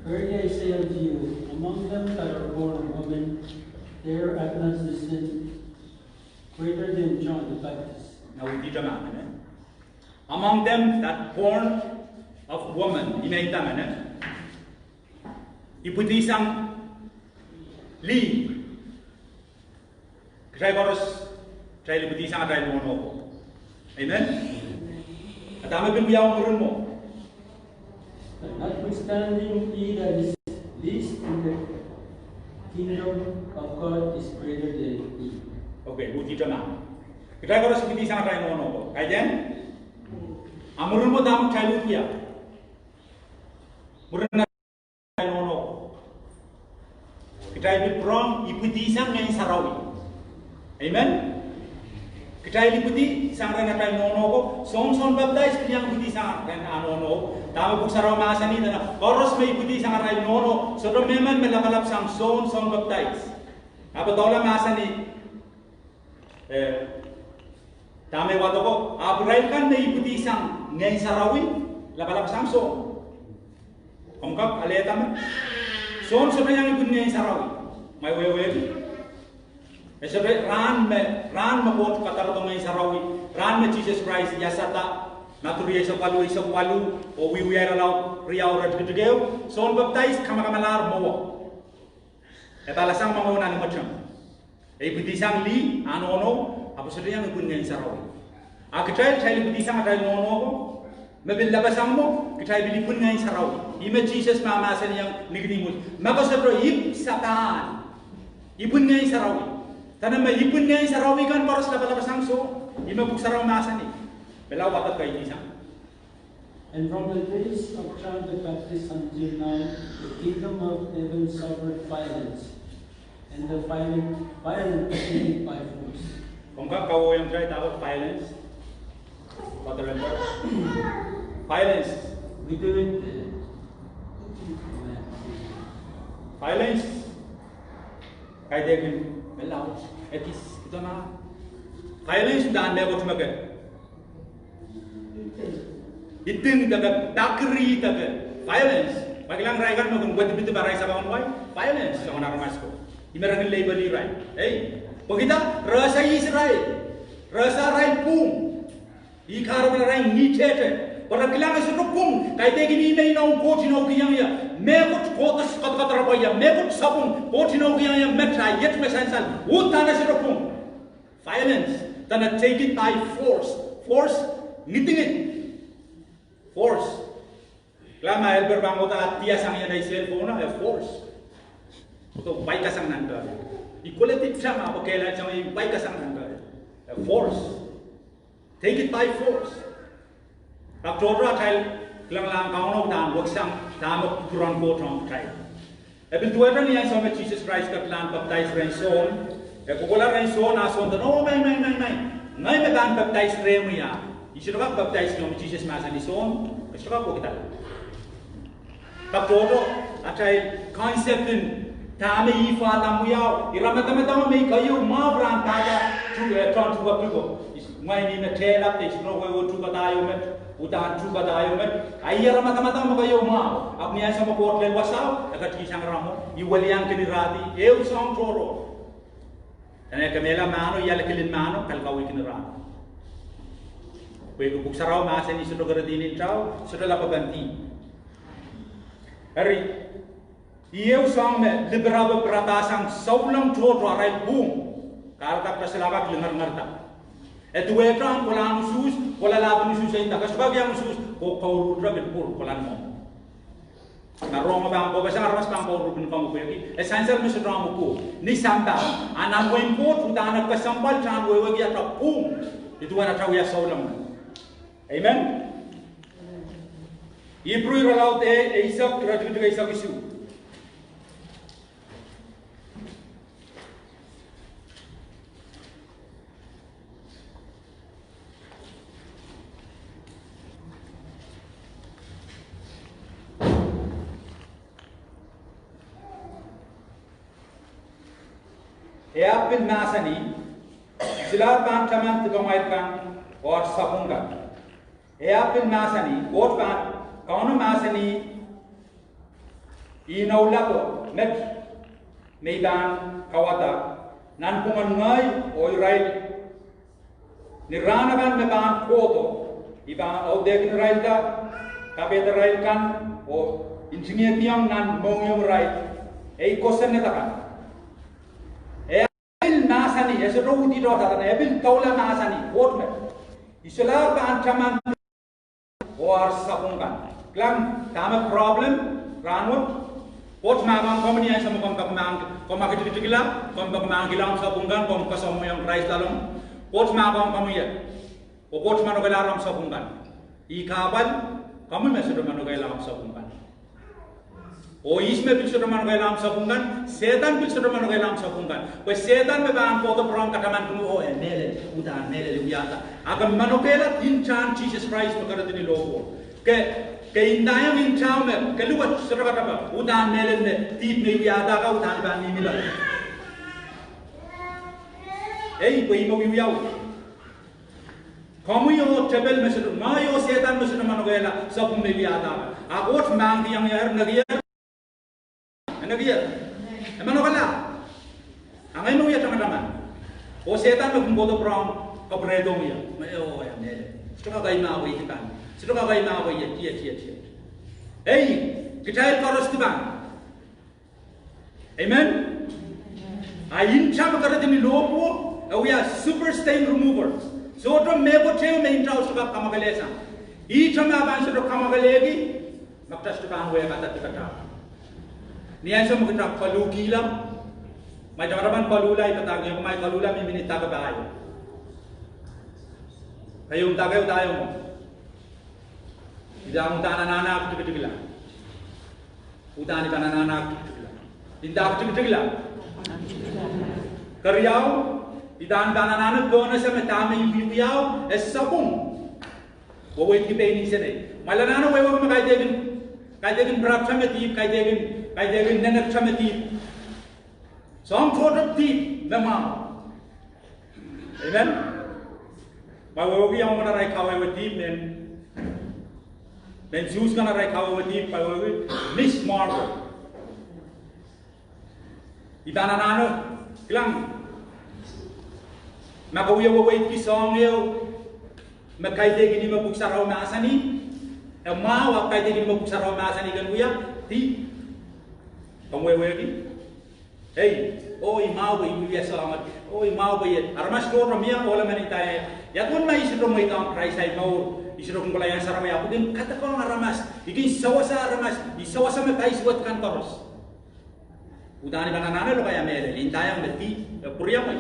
Verily I say unto you, among them that are born of women, there hath not risen greater than John the Baptist. Now we did a man, eh? Among them that born of woman, I men idamene. Ipwidi sang lih. Kitail koaros, kitail ipwidi sang atail nohno ko. Amen. Dahme pil wiawi mwurin mwo? But notwithstanding, he that is least in the kingdom of God is greater than he. Okay, udita nan. Kitail koaros ipwidi sang atail nohno ko. Kaidehn? A mwurin mwo dahme kitail wia? Mwurin atail nohno ko, kitail pil pwurehng ipwidi sang Ngehn Sarawi. Amen. Kitail ipwidi sang rehn atail nohno ko. Sohn, Sohn Baptais pil iang ipwidi sang rehn ah nohno. Dahme Pwuhk Sarawi mahsanih, dene koaros me ipwidi sang atail nohno, sohte mehmen me lapalap sang Sohn, Sohn Baptais. Ahpw e doula mahsanih, eh, dahme wadek ko, ahpw irail kan me ipwidi sang Ngehn Sarawi lapalap sang Sohn. Komw kak alehda me Sohn sohte iang ipwin Ngehn Sarawi. Mwein wehwehki, e sohte rahn me, rahn me Koht kadarodo Ngehn Sarawi, rahn me Sises Krais iasada, Madiu rieisek waluh, eisek waluh, oh wiewia irelaud riau, iretikitik ehu, Sohn Baptais kamakamalahr mwowe. E pahla sang momour nan imweteng. E ipwidi sang lih, ah nohno, ahpw sohte iang ipwin Ngehn Sarawi. A kitail, kitail ipwidi sang atail nohno ko, me pil lapasang mwo, kitail pil ipwin Ngehn Sarawi. Ih me Sises mahmahsanihong Nikodihmus. Ma ke sohte ipw sapahl, ipwin Ngehn Sarawi. Dene me ipwin Ngehn Sarawi kan koaros lapalapasang Sohn. Ih me Pwuhk Sarawi mahsanih. Pil wadek kaidehn sang. And from the days of John the Baptist until now, the kingdom of heaven suffereth violence, and the violent, violent take it by force. Komw kak kawoiong kitail dahkot violence? Violence. Within it, uh, violence. Kaidehkin me laud, ekis, kidona. Violence uhdahn mehkot me ke iding de ke, pakiri de ke, violence. Pwe kilang irail kan me kin wedipedi arail sapahl en wai, violence sang aramas ko. Ih me re kin leipali irail. Ei, pwehki dah? Re ese ihs irail. Re ese arail pwung. Ih kahrepen arail ngihtehte. Pwe re kilang e sohte pwung, kaidehkin ih me inoun Koht inoukiong ie. Mehkot kohdo, kohdo, kohdo rapwa ie. Mehkot sapwung Koht inoukiong ie, met ah iet me sansal. Uhdahn e sohte pwung. Violence, dene take it by force. Force, ngidingid. Force. Kilang ma helper pahn kohda ah diasang ie nei cell phone, e force. Kohdo waikasang nan pere. I koledi tang ahpw kehlail sang, i waikasang nan pere. E force. Take it by force. Pak tohto atail kilangalahng Kauno uhdahn weksang dahme kupwuren Koht ong kitail. E pil duwehte ni ansou me Sises Krais ketilahng papdais rehn Sohn, e kohkohla rehn Sohn, ah Sohn dene, oh, ngehi, ngehi, ngehi, ngehi, ngehi me pahn papdais rehmwi. Ah I sohte kak papdais, ni omw Sises mahsanih, Sohn, ke sohte kak wekidala. Pak tohto atail concept en dahme ih fahda mwiahu. Ira madamadau me I keieu mwahu rahn pahpa, tu, eh, tohn tuhke pwuko. Mwein ih me tehlap de I sohte wehwe tuhkada ieu met, uhdahn tuhkada ieu met. A ira madamadau me keieu mwahu. Ahpw ni ansou me Koht lel wasao, e ketikihsang ira mwo, I welian kin irahdi, ehu soahng tohrohr. Dene kemehla mahno, I ale kilin mahno, kalkawi kin irahdi. Pwehki Pwuhk Sarawi mahsanih sohte keredi ni ntao, sohte lapwepen dihp. Eri, ih ehu soahng me lipirap pirapasang souleng tohto arail pwung. Kahrehda kitail solahr kak lingeringerda. E duwehte omw kolahng usuhs, kolahng lapin usuhs, e nda ke sohte kak iang usuhs, ke kouruhr pil pwur kolahng mwo. Ma rong pahn kohpeseng, aramas pahn kouruhr pil komwi pwehki e sansal me sohte omw pwur. Ni sampah, a nan wehin Koht uhdahn kesempwal atail wehwehki atail pwung. Ih duwen atail wia souleng. Amen. Ipru irelaud eisek, iretikitik eisek isuh. E ahpw pil mahsanih, I solahr pahn taman dipamwail kan oh ar sapwung kan. E ahpw pil mahsanih, Koht pahn, Kauno mahsanih, I noula ko met me I pahn kauwada nanpwungen ngehi oh irail. Ni rahn akan me pahn kohdo, I pahn audehkin irail da, kapehdarail kan, oh ntingihdiong nan mohngiong irail ei kosonned akan. E pil mahsanih, e sohte uhdi tohtohda, e pil doula mahsanih, Koht me I solahr pahn taman oh ar sapwung kan. Kilang dahme problem rahnwet? Koht mahkohng komwi ni ansou me komw peki mahk, komw aktikitikla, komw peki mahkihla omw sapwung kan, komw kasamwoiong Krais loalomw. Koht mahkohng komwi ie. Oh Koht manokehla omw sapwung kan. Ih kahpwal, komwi me sohte manokehla omw sapwung kan. Oh ihs me pil sohte manokehla omw sapwung kan? Sehdan pil sohte manokehla omw sapwung kan. Pwe Sehdan me pahn kohdo pwurehng kataman komwi oh e mehlel, uhdahn mehlel, e wiahda. A ke manokehla ntahn Sises Krais me kerid ni lohpwuo, ke, ke ndaiong ntahn me ke luwet, sohte kataman, uhdahn mehlel me dihp me I wiahda ka uhdahn I pahn mihmi loale. Ei, pwe I me wiewia. Komwi oh tepel me sohte, ngehi oh Sehdan me sohte manokehla sapwung me I wiahda. A Koht mahkihong ie, nekier, nekier, e manokehla. A ngehi me wia tamataman. Oh Sehdan me kin kohdo pwurehng kapwurehdohng ie. Me oh e mehlel, sohte kak ei mahwei dipan, sohte kak ei mahwei ie, tiet, tiet, tiet. Ei, kitail koaros dipan. Amen. A ntahn me kerid ni lohpwuo, e wia super stain remover. Sohte mehkot ehu me ntahn sohte kak kamwakelehsang. Ihte me pahn sohte kamwakelehki, ma kitail sohte pahn wehkada dipatail. Ni ansou me kitail koluhkihla, ma I tamataman koluhla, I padahkihong ma I koluhla, mihmi ni dake pahieu. Pahieu dake, uhdahn I pahn anahne aktikitikla. Uhdahn I pahn anahne aktikitikla. Nda aktikitikla. Keriau, I pahn anahne pohnese me dahme I wiwiahu e sapwung. Weweidki pein insenei. Ma I anahne wehwehki me kaidehkin, kaidehkin pirapirap me dihp, kaidehkin, kaidehkin nenekta me dihp. Soahng tohto dihp me mwahu. Amen. Ma I wehwehki iang arail kawehwe dihp, mehn, mehn Suhs kan arail kawehwe dihp, ma I wehwehki Miss Marple. I pahn anahne, kilang, ma ke wia weweidki soahng ehu me kaidehkin ih me Pwuhk Sarawi mahsanih, e mwahu ahpw kaidehkin ih me Pwuhk Sarawi mahsanih ken wia, dihp. Komw wehwehki? Ei, oh I mwahu pwe I wiewia soahng. Oh I mwahu pwe I, aramas tohto mie kohla men nda, ia duwen ma I sohte mweidohng Krais ahi mour, I sohte kin kohla iang sarawi, ahpw I kin kadekohng aramas, I kin sewese aramas, I sewese me paisuwed kan koaros. Uhdahn I pahn anahne lokaia mehlel, I ndaiong me dihp, e pwuriamwei.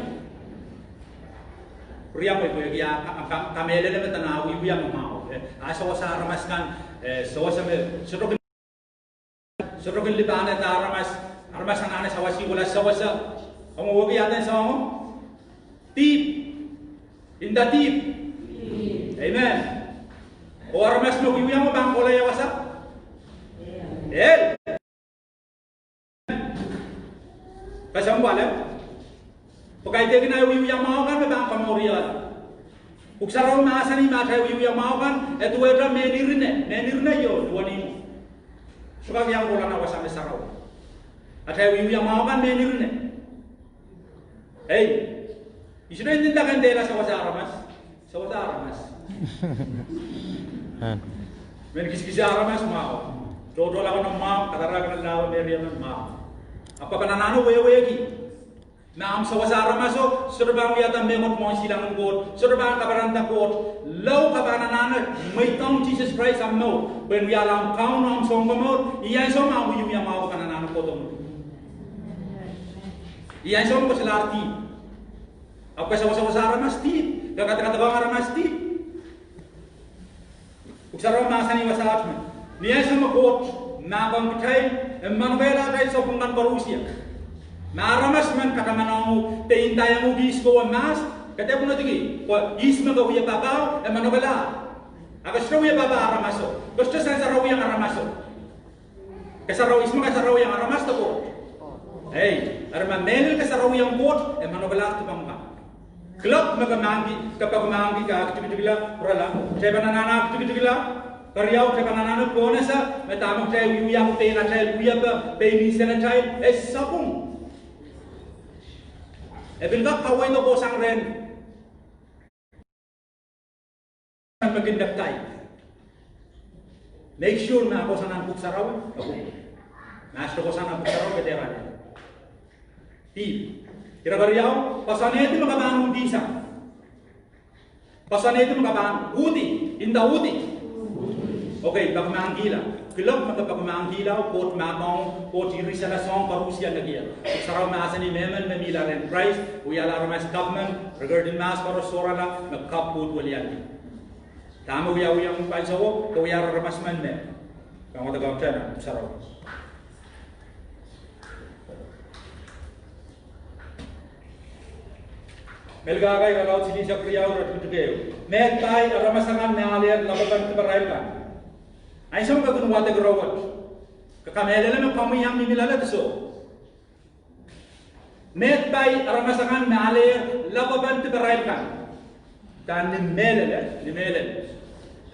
Pwuriamwei pwehki a, a, a, kamehlele me dene e wiewia me mwahu, eh, a sewese aramas kan, eh, sewese me sohte kin, sohte kin lipahnehda aramas, aramas anahne sawasihla sewese. Komw wehwehki ia duwen soango? Dihp. Nda dihp. Amen. Oh aramas me wiewia mwo pahn kohla ia wasa? El. Kesempwal, eh? Pwe kaidehkin ahi wiewia mwahu kan me pahn komouriala. Pwuhk Sarawi mahsanih me atail wiewia mwahu kan, e duwehte mehn irine, mehn irine ieu, duwen ihmwo. Sohte kak iang kohla nan wasa me sarawi. Atail wiewia mwahu kan mehn irine. Ei, I sohte nda ke ndehla sewese aramas. Sewese aramas. Mehn kisikisi aramas mwahu. Tohtohla kan mwahu, kadarala kan lao me riemen mwahu. Ahpw ke pahn anahne wehwehki. Ma ahmw sewese aramaso, sohte pahn wiahda mehkot mwohn silangin Koht, sohte pahn kaperenda Koht. Lao ke pahn anahne mweidohng Sises Krais ahmw mour pwehn wiahla ahmw Kaun oh ahmw Sounkomour, iei ansou me ahmw wiewia mwahu ke pahn anahne kohdo mwo. Iei ansou me ke solahr dihp. Ahpw ke sewesewese aramas dihp, ke kadekadehng aramas dihp. Pwuhk Sarawi mahsanih wasaht me, ni ansou me Koht mahkohng kitail, e manokehla atail sapwung kan koarusie. Ma aramas men katamanohng uhk de ndaiong uhk ihs kowe mahs, ke dehpw notiki pwe ihs me ke wie papah, e manokehla. A ke sohte wie papah aramaso, ke sohte sansarawiong aramaso. Ke sarawi, ihs me ke sarawiong, aramas de Koht? Ei, eri ma mehlel ke sarawiong Koht, e manokehla dipomw kan. Kuloak me ke peki mahkki, ke aktikitikla, pwurala. Kitail pahn anahne aktikitikla, keriau, kitail pahn anahne pohnese me dahme kitail wiewia, pein atail wiepe, pein insenatail, e sapwung. E pil kak kaweido kohsang rehn me kin neptai. Make sure me e kohsang nan Pwuhk Sarawi, e pwung. Ma e sohte kohsang nan Pwuhk Sarawi, ke dehr ale. Dihp. Ire keriau, koasoanehdi me ke pahn uhdihsang. Koasoanehdi me ke pahn uhdi, nda uhdi. Okay, peki mahkkihla. Kuloak me ke peki mahkkihlao, Koht mahkohng, Koht irisala soahng koarusie nekier. Pwuhk Sarawi mahsanih mehmen me mihla rehn Krais, wiahla aramas government, rekerdi mahs koaros sohrala, me kapw uhd weliandi. Dahme wiawi ong pansouo, ke wiahda aramas men me. Pahn wadek ong tena, Pwuhk Sarawi. Melkahka irelaud silihsek riau iretikitik ehu. Meid pai aramas akan me alehr lapwepen diparail kan. Ansou me ke kin wadek ire wet, ke kamehlele me komwi iang mihmi loale de soh. Meid pai aramas akan me alehr lapwepen diparail kan. Dahn ni mehlel, ni mehlel.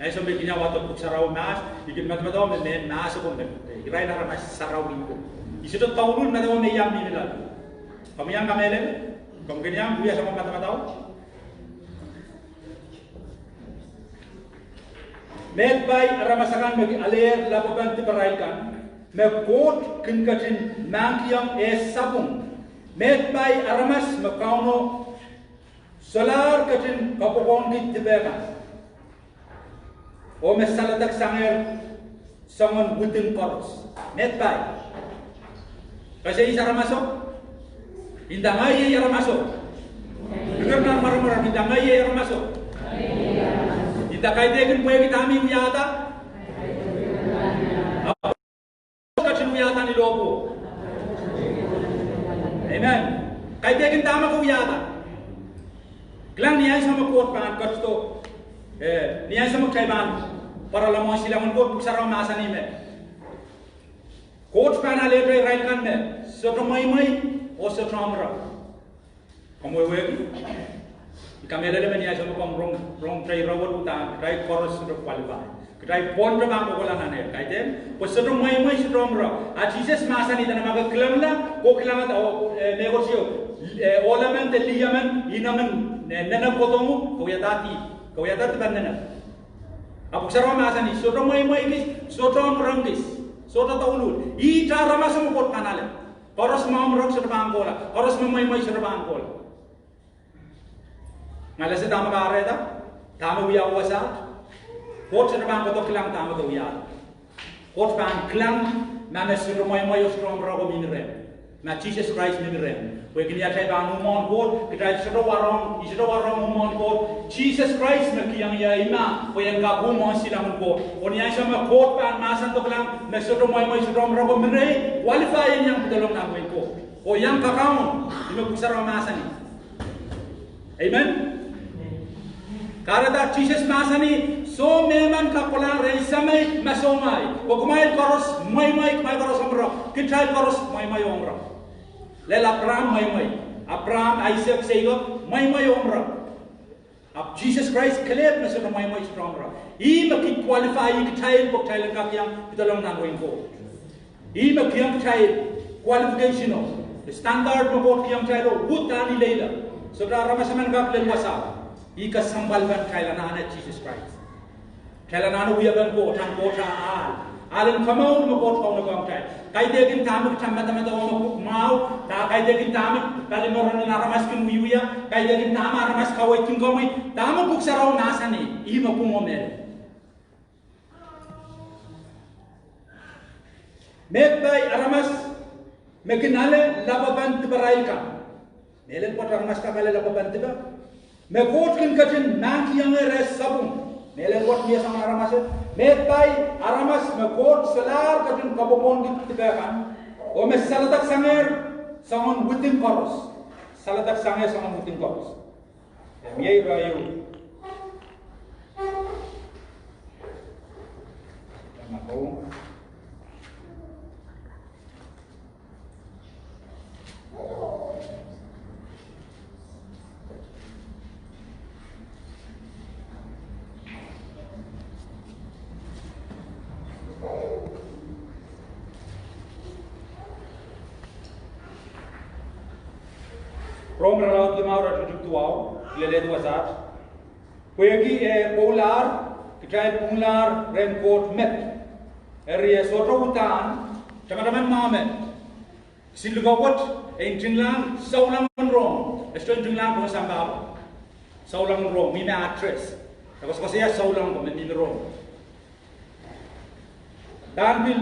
Ansou me I kin iang wadek Pwuhk Sarawi mahs, I kin medemedewe me mehn mahs ko me, irail aramas sarawi ko. I sohte douluhl medewe me I iang mihmi loale. Komwi iang kamehlele, komw kin iang wia soangen medemedewe. Meid pai aramas akan me kin alehr lapwepen diparail kan, me Koht kin ketin mahkkiong eh sapwung. Meid pai aramas me Kauno solahr ketin kapwukoahngki dipe kan, oh me saledek sangehr soangen widing koaros. Meid pai. Ke ese ihs aramaso? Nda ngehi iei aramaso. Likwerih nan mwaremwar, nda ngehi iei aramaso. Nda kaidehkin pwehki dahme I wiahda, ketin wiahda ni lohpwuo. Amen. Kaidehkin dahme ke wiahda. Kilang, ni ansou me Koht pahn ketido, eh, ni ansou me kitail pahn pwarala mwohn silangin Koht, Pwuhk Sarawi mahsanih me Koht pahn alehda irail kan me sohte mweimwei oh sohte omwurok. Komw wehwehki? I kamehlele me ni ansou me komw rong, rong kitail ire wet, uhdahn kitail koaros sohte qualify. Kitail pwon te pahn kohkohla nan ehl, kaidehn, pwe sohte mweimwei, sohte omwurok. A Sises mahsanih dene ma ke kilangla, oh kilangada, oh, eh, mehkot ieu, eh, ohl emen de lih emen inengen, eh, nenep kohdohng uhk, ke wiahda dihp, ke wiahda dipen nenep. A Pwuhk Sarawi mahsanih, sohte mweimwei kis, sohte omwurok kis, sohte douluhl. Ihte aramaso me Koht pahn ale. Koaros me omwurok sohte pahn kohla, koaros me mweimwei sohte pahn kohla. Ngalese dahme kahrehda, dahme wiawi wasaht, Koht sohte pahn kohdo kilang dahme ke wiahda. Koht pahn kilang ma me sohte mweimwei oh sohte omwurok mihmi rehmw. Ma Sises Krais mihmi rehmw. Pwehki ni atail pahn uh mwohn Koht, kitail sohte warohng, I sohte warohng uh mwohn Koht. Sises Krais me kihong ie imah pwe ien kak uh mwohn silangin Koht. Oh ni ansou me Koht pahn mahsanihong kilang me sohte mweimwei, sohte omwurok mihmi rehmw, qualify en iang pedolong nan wehin Koht oh iang kakaun, ih me Pwuhk Sarawi mahsanih. Amen. Kahrehda Sises mahsanih, soh, mehmen kak kolahng rehn Semei me soumwahu. Pwe kumwail koaros mweimwei, kumwail koaros omwurok. Kitail koaros mweimwei, omwurok. Lel Apraam mweimwei. Apraam, Aisek, Seikop mweimwei, omwurok. Ahpw Sises Krais kelehpw me sohte mweimwei, sohte omwurok. Ih me kin qualify kitail pwe kitail en kak iang pedolong nan wehin Koht. Ih me kihong kitail qualification o standard me Koht kihong kitail o, uhdahn ileile. Sohte aramas emen kak lel wasao. Ih kesempwalpen kitail anahne Sises Krais. Kitail anahne wiepen Koht, ahn Koht ahl. Ahlen komour me Koht kaunopohng kitail. Kaidehkin dahme kitail madamadau me kuk mwahu, da kaidehkin dahme palimaron en aramas kin wiewia, kaidehkin dahme aramas kaweidkin komwi, dahme Pwuhk Sarawi mahsanih, ih me pwung oh mehlel. Meid pai aramas me kin ale lapwepen diparail kan. Mehlel pwoat aramas kak ale lapwepen dipe. Me Koht kin ketin mahkihongehr sapwung. Mehlel pwoat mie soangen aramas. Meid pai aramas me Koht solahr ketin kapwopwohngki dipe kan, oh me saledek sangehr soangen widin koaros. Saledek sangehr soangen widin koaros. Em iei ire ieu. Em ako. Rom irelaud limau, iretikitik duwau, lel duwau saht. Pwehki e pwoulahr, kitail pwunglahr rehn Koht met. Eri e sohte uhdahn, tamataman mwahu me, siluh kowet, e ntinglahng souleng en Rom, e sohte ntinglahng pohn sampah. Souleng en Rom, mihmi address. E koasoakoasoia souleng ko me mihmi Rom. Dahn pil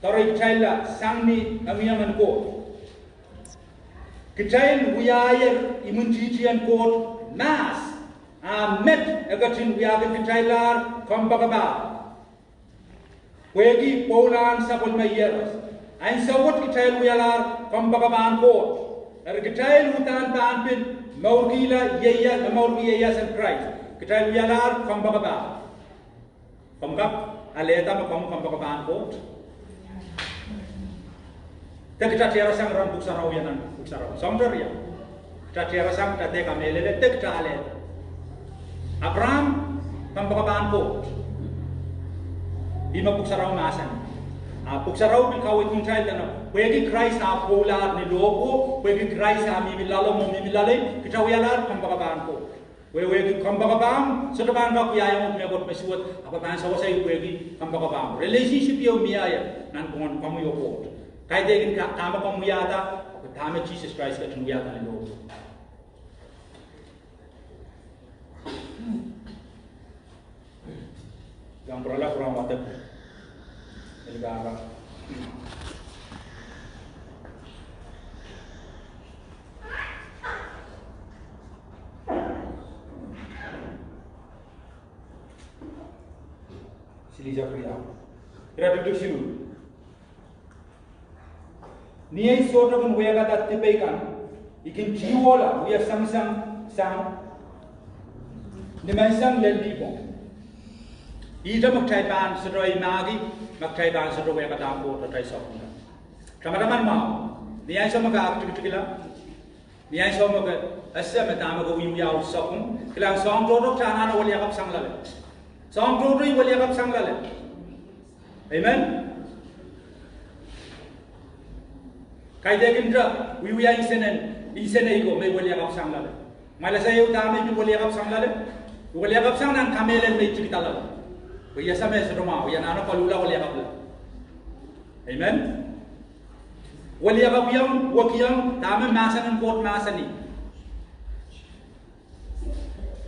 doarehkitailla sang ni engieng en Koht. Kitail wiahier imwintihtien Koht mahs, a met e ketin wiahkin kitaillahr kompoakepah. Pwehki pwoulahn sapwellime iehros, ansou wet kitail wialahr kompoakepahn Koht. Eri kitail uhdahn pahn pil mourkihla ieias, mourki ieias en Krais. Kitail wialahr kompoakepah. Komw kak alehda me komw kompoakepahn Koht? De kita diarasang rehn Pwuhk Sarawi, nan Pwuhk Sarawi. Soangtaria. Kita diarasang, kita dehr kamehlele, de kita alehda. Abraham kompoakepahn Koht. Ih me Pwuhk Sarawi mahsanih. A Pwuhk Sarawi pil kaweidkin kitail dene, pwehki Krais ah pwoulahr ni lohpwuo, pwehki Krais ah mihmi loalomw oh mihmi loalei, kita wialahr kompoakepahn Koht. Wehwehki kompoakepahmw sohte pahn kak wiahiong uhk mehkot me suwed, ahpw pahn sewese pwehki kompoakepahmw. Relationship ieu mie ie nanpwungen komwi oh Koht. Kaidehkin dahme komw wiahda, oh dahme Sises Krais ketin wiahda ni lohpwuo. Iang pwurala pwurehng wadek. Eli pahpa. Silihsek riau. Iretikitik siluh. Ni ei sohte kin wehkada dipei kan, I kin tiwohla wia sangisangisang ni menseng lel lihpwong. Ihte me kitail pahn sohte imahki, me kitail pahn sohte wehkadahng Koht atail sapwung. Tamataman mwahu, ni ansou me ke aktikitikla, ni ansou me ke ese me dahme ke wiewia oh sapwung, kilang, soahng tohto kitail anahne weliakapwsang loale. Soahng tohto I weliakapwsang loale. Amen. Kaidehkin kitail wiewia insenen, insenei ko me weliakapwsang loale. Mwail ese ehu dahme I pil weliakapwsang loale? I weliakapwsang nan kamehlel me I tikida loale. Pwe I ese me sohte mwahu, I anahne koluhla weliakapwla. Amen. Weliakapwiong, wekiong dahme mahsen en Koht mahsanih.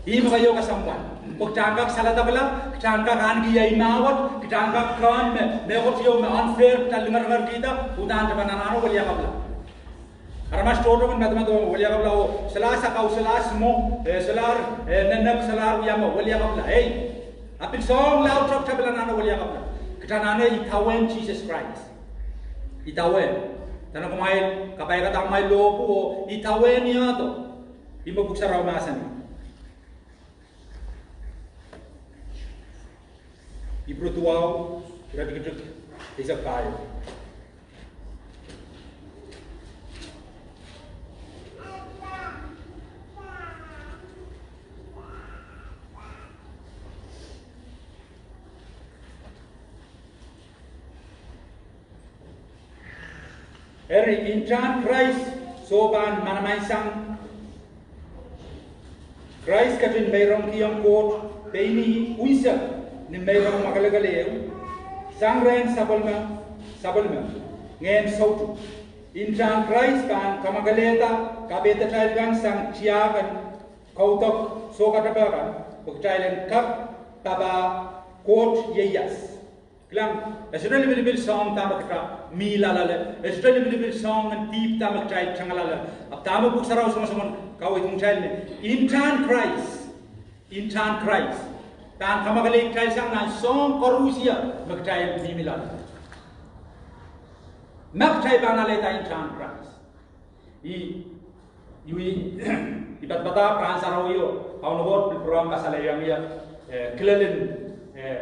Ihme keieu kesempwal. Pwe kitail en kak saledekla, kitail en kak ahneki ei mah wet, kitail en kak kehn me, mehkot ieu me unfair, kitail lingerengerkihda, uhdahn kitail pahn anahne weliakapwla. Aramas tohto kin madamadau weliakapwla oh, solahr sakau, solahr smoke, eh, solahr, eh, nenek, solahr wia mwo, weliakapwla. Ei, a pil soahng laud kitail pil anahne weliakapwla. Kitail anahne idawehn Sises Krais. Idawehn. Dene kumwail kapaiada amwail lohpwuo, idawehn iahdo. Ihme Pwuhk Sarawi mahsanih. Ipru duwau, iretikitik eisek pahieu. Eri, ntahn Krais sohte pahn manamansang, Krais ketin meirongkihong Koht pein ih unsek ni meirong mwakelekel ehu. Sang rehn sapwellime, sapwellime, ngehn soutuk. Ntahn Krais pahn kamwakelehda kapehdatail kan sang tiahk en kaudok sohte katepe kan, pwe kitail en kak papah Koht ieias. Kilang, e sohte lipilipil soahng dahme kitail mih loalloale, e sohte lipilipil soahng en dihp dahme kitail tangaloale. Ahpw dahme Pwuhk Sarawi songosong en kaweidih kitail me, ntahn Krais, ntahn Krais pahn kamwakelei kitail sang nan soahng koaros me kitail mihmi loale. Ma kitail pahn alehda ntahn Krais. I, i, i padapadahk rahn sarawi o, Kauno Koht pil pwurehng kasalehiong ie, eh, kilelen, eh,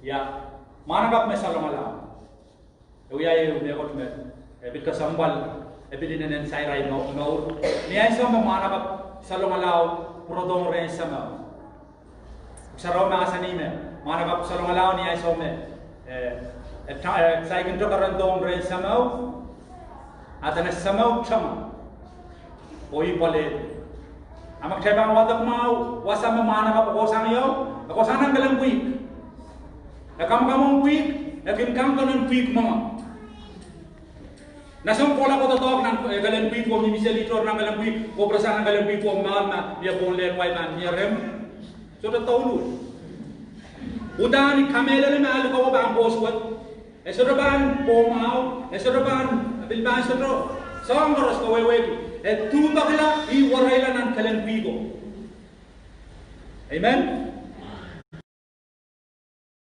ia, mwahnakapw me salongalau. E wia ie mehkot me, eh, pil kesempwal, eh, pil inenen sair ei mour. Ni ansou me mwahnakapw salongalau pwurodohng rehn semeo, Sarawi mahsanih me mwahnakapw salongalau ni ansou me, eh, eh, ta-, eh, saikinte kerendohng rehn semeo, a dene semeo teng, oh ih pwalehdi. A ma kitail pahn wadek mwahu wasa me mwahnakapw kohsang ie, e kohsang nan kelen pwihk. E kamwakamwahng pwihk, e kin kang kenen pwihk mwenge. Nan soahng kohla kohdoadoahk nan, eh, kelen pwihk oh mihmi seli tohr nan kelen pwihk, oh pwurasang nan kelen pwihk oh mwahl ma, mie pohn lehn wai ma, mie rem. Sohte douluhl. Uhdahn I kamehlele me likou pahn posuwed. E sohte pahn poh mwahu, e sohte pahn, pil pahn sohte, soahng koaros kawehwehki. E duhpekla, ih wereila nan kelen pwihko. Amen.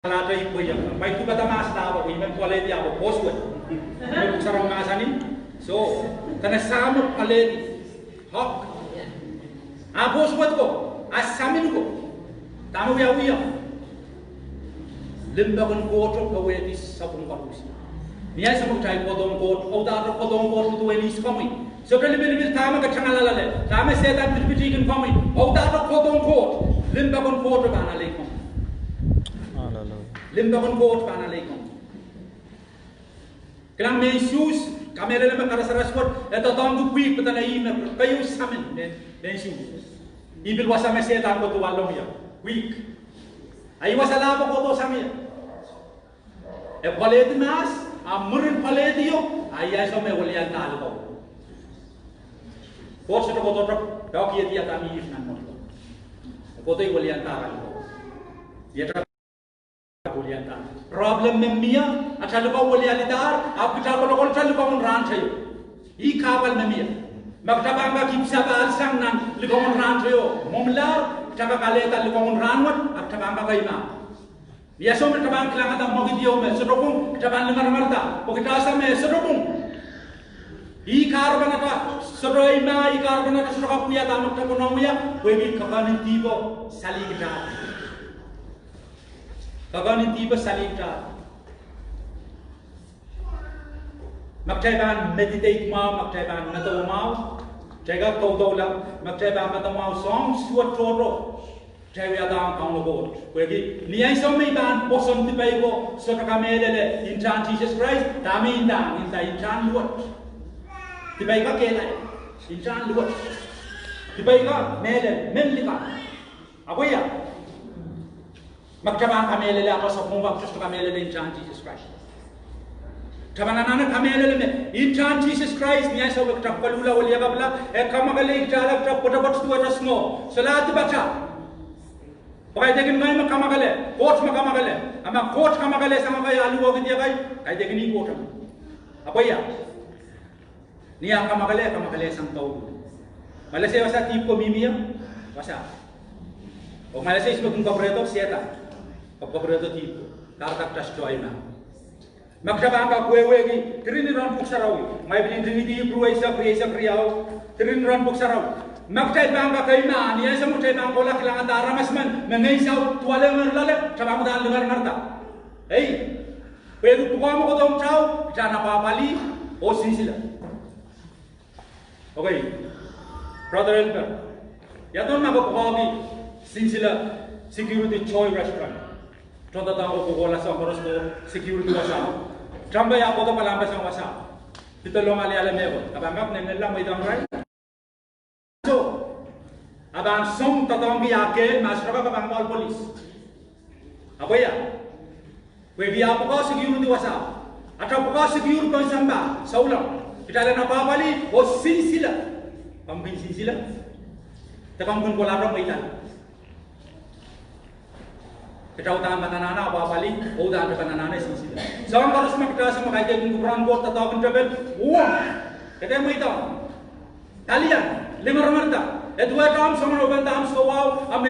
Alahte ih pweiang, ma I duhpada mahs dahpw, I men pwalehdi ahpw posuwed. Me Pwuhk Sarawi mahsanih, so, dene Sahmo pwalehdi. Hok. A posuwed ko, a samin ko. Dahme wiawi ie? Limpoak en Koht kawehwehki sapwung koaros. Ni ansou me kitail kohdohng Koht, oh dahme kohdohng Koht, oh duwen ihs komwi. Sohte lipilipil dahme ke tangaloale, dahme Sehdan pitipitihkin komwi, oh dahme kohdohng Koht, limpoak en Koht pahn alei komwi. Hallelujah. Limpoak en Koht pahn alei komwi. Kilang, mehn Suhs, kamehlele me karasaras wet, e doadoahngki pwihk, pwe dene ih me keieu samin, mehn, mehn Suhs. Ih pil wasa me Sehdan kohdo wahlong ie, pwihk. A ih wasa lahpo kohdo sang ie. E pwalehdi mahs, a mwurin pwalehdi o, a ih ansou me welianda likou. Koht sohte kohdo, doadoahk iehdi Adam oh Ihp nan mwohn. Kohdo welianda likou. Iet welianda. Problem me mie, atail likou weliandahr, ahpw kitail kolokol atail likou en rahnteio. Ih kahpwal me mie. Ma kitail pahn kak ipwsapahl sang nan likou en rahnteio, mwomwlahr, kitail kak alehda likou en rahnwet, ahpw kitail pahn kak eimah. Ia soh me kitail pahn kilangada mwekid ieu me sohte pwung, kitail pahn lingeringerda, pwe kitail ese me sohte pwung. Ih kahrepen atail sohte eimah, ih kahrepen atail sohte kak wia dahme kitail pahn wia, pwehki kakanin dihpo salihkitail. Kakanin dihpo salihkitail. Ma kitail pahn meditate mwahu, ma kitail pahn medewe mwahu, kitail kak doudoula, ma kitail pahn medewe mwahu soahng suwed tohto. Kitail wiahda Kauno Koht. Pwehki ni ansou me I pahn pwoson dipei ko sohte kamehlele ntahn Sises Krais, dahme I ndahng, I nda ntahn luwet. Dipei ko kehlail, ntahn luwet. Dipei ko mehlel, men likan. Ahpw ia, ma kitail pahn kamehlele, ahpw sapwung pahn kitail sohte kamehlele ntahn Sises Krais. Kitail pahn anahne kamehlele me ntahn Sises Krais, ni ansou me kitail koluhla weliakapwala, e kamwakelei kitail, kitail pwetepwet duwehte sngo. Solahr dipatail. Pwe kaidehkin ngehi me kamwakele, Koht me kamwakele. A ma Koht kamwakele sang ekei, aluwakid ekei, kaidehkin ih Koht. Ahpw ia, ni ah kamwakele, kamwakele sang douluhl. Malese wasa dihp ko mihmi ie, wasa. Oh malese ihs me kin kapwurehdo? Sehdan. Kap-, kapwurehdo dihp ko. Kahrehda kitail sohte eimah. Ma kitail pahn kak wehwehki, diren iren Pwuhk Sarawi. Ma I pil ntingihdi Ipru eisek, rieisek riau, diren iren Pwuhk Sarawi. Ma kitail pahn kak eimah, ni ansou me kitail pahn kohla kilangada aramas men me ngehn saut duwalehng loale, kitail pahn uhdahn lingeringerda. Ei, pwehki pwukoa me kohdohng kitail, kitail en apwahpwalih oh sinsile. Okay. Brother Elmer, ia duwen ma ke pwukoahki sinsile security joy restaurant? Tohn doadoahk ko kohkohla soahng koaros ko security wasao. Tampe ia kohdo kalahngan sang wasao. Pidolong aliala mehkot. A pahn kak nennenla mweidohng irail. So, a pahn song doadoahngki ah kehl ma sohte kak pahn call police. Ahpw ia, Pwehki ah pwukoa security wasa. Atail pwukoa security pohn sampah, souleng. Kitail en apwahpwalih oh sinsile. Komw kin sinsile? De komw kin kohla rong mweidala. Kitail uhdahn pahn anahne apwahpwalih, oh uhdahn pahn anahne sinsile. Soahng koaros me kitail ese me kaidehkin kupwuren Koht doadoahk en tepel, oh, kitail mweidohng. Kalian, lingeringerda. E duwehte ahmw soangen open ahmw sowahu, ahmw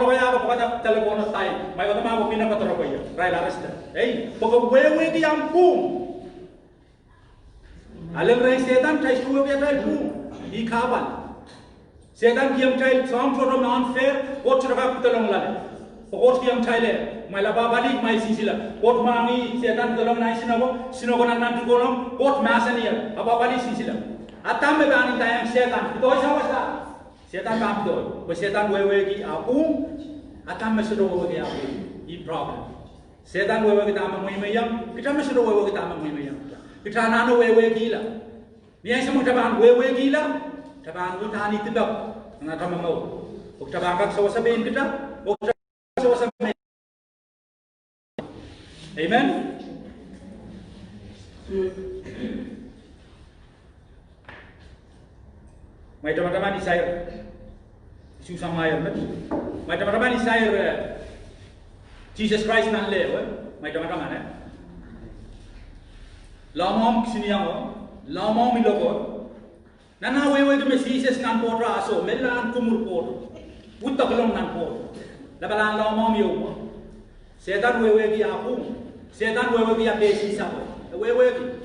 lokaia ko pwukada telephone oh dial. Mwaikada ma ko pina ko toro ko ia. Irail arrest. Ei, pwe ke wehwehki ahmw pwung. Ahlen rehn Sehdan, kitail sohte wehwehki atail pwung. Ih kahpwal. Sehdan kihong kitail soahng tohto me unfair, Koht sohte kak pedolong loale. Pwe Koht kihong kitail, kumwail apwahpwalih, kumwail sinsile. Koht mwahngih Sehdan pedolong nan sine ko, sine ko nanti kolong, Koht mahsanih, apwahpwalih, sinsile. Adam me pahn ndaiong Sehdan, pedoisang wasa. Sehdan pahn pedoisang. Pwe Sehdan wehwehki ah pwung, Adam me sohte wehwehki ah pwung. Ih problem. Sehdan wehwehki dahme mweimweiong, kitail me sohte wehwehki dahme mweimweiong. Kitail anahne wehwehkihla. Ni ansou me kitail pahn wehwehkihla, kitail pahn uhdahn idipek nan atail mour. Oh kitail pahn kak sewese pein kitail, oh kitail pahn sewese me. Amen. Mwein tamataman I sair, Susan Meyer, mwein tamataman I sair, eh, Sises Krais nan leho, eh, mwein tamataman, eh. Loalomw kisiniengo, loalomw iloko. Nan ah wehwehki me Sises nan pwohto ah soh, me lahn kumwur pwohto. Uhdahn kilong nan pwohto. Lapalahn loalomw ieu mwo. Sehdan wehwehki ah pwung. Sehdan wehwehki ah pehsin sapwe. E wehwehki.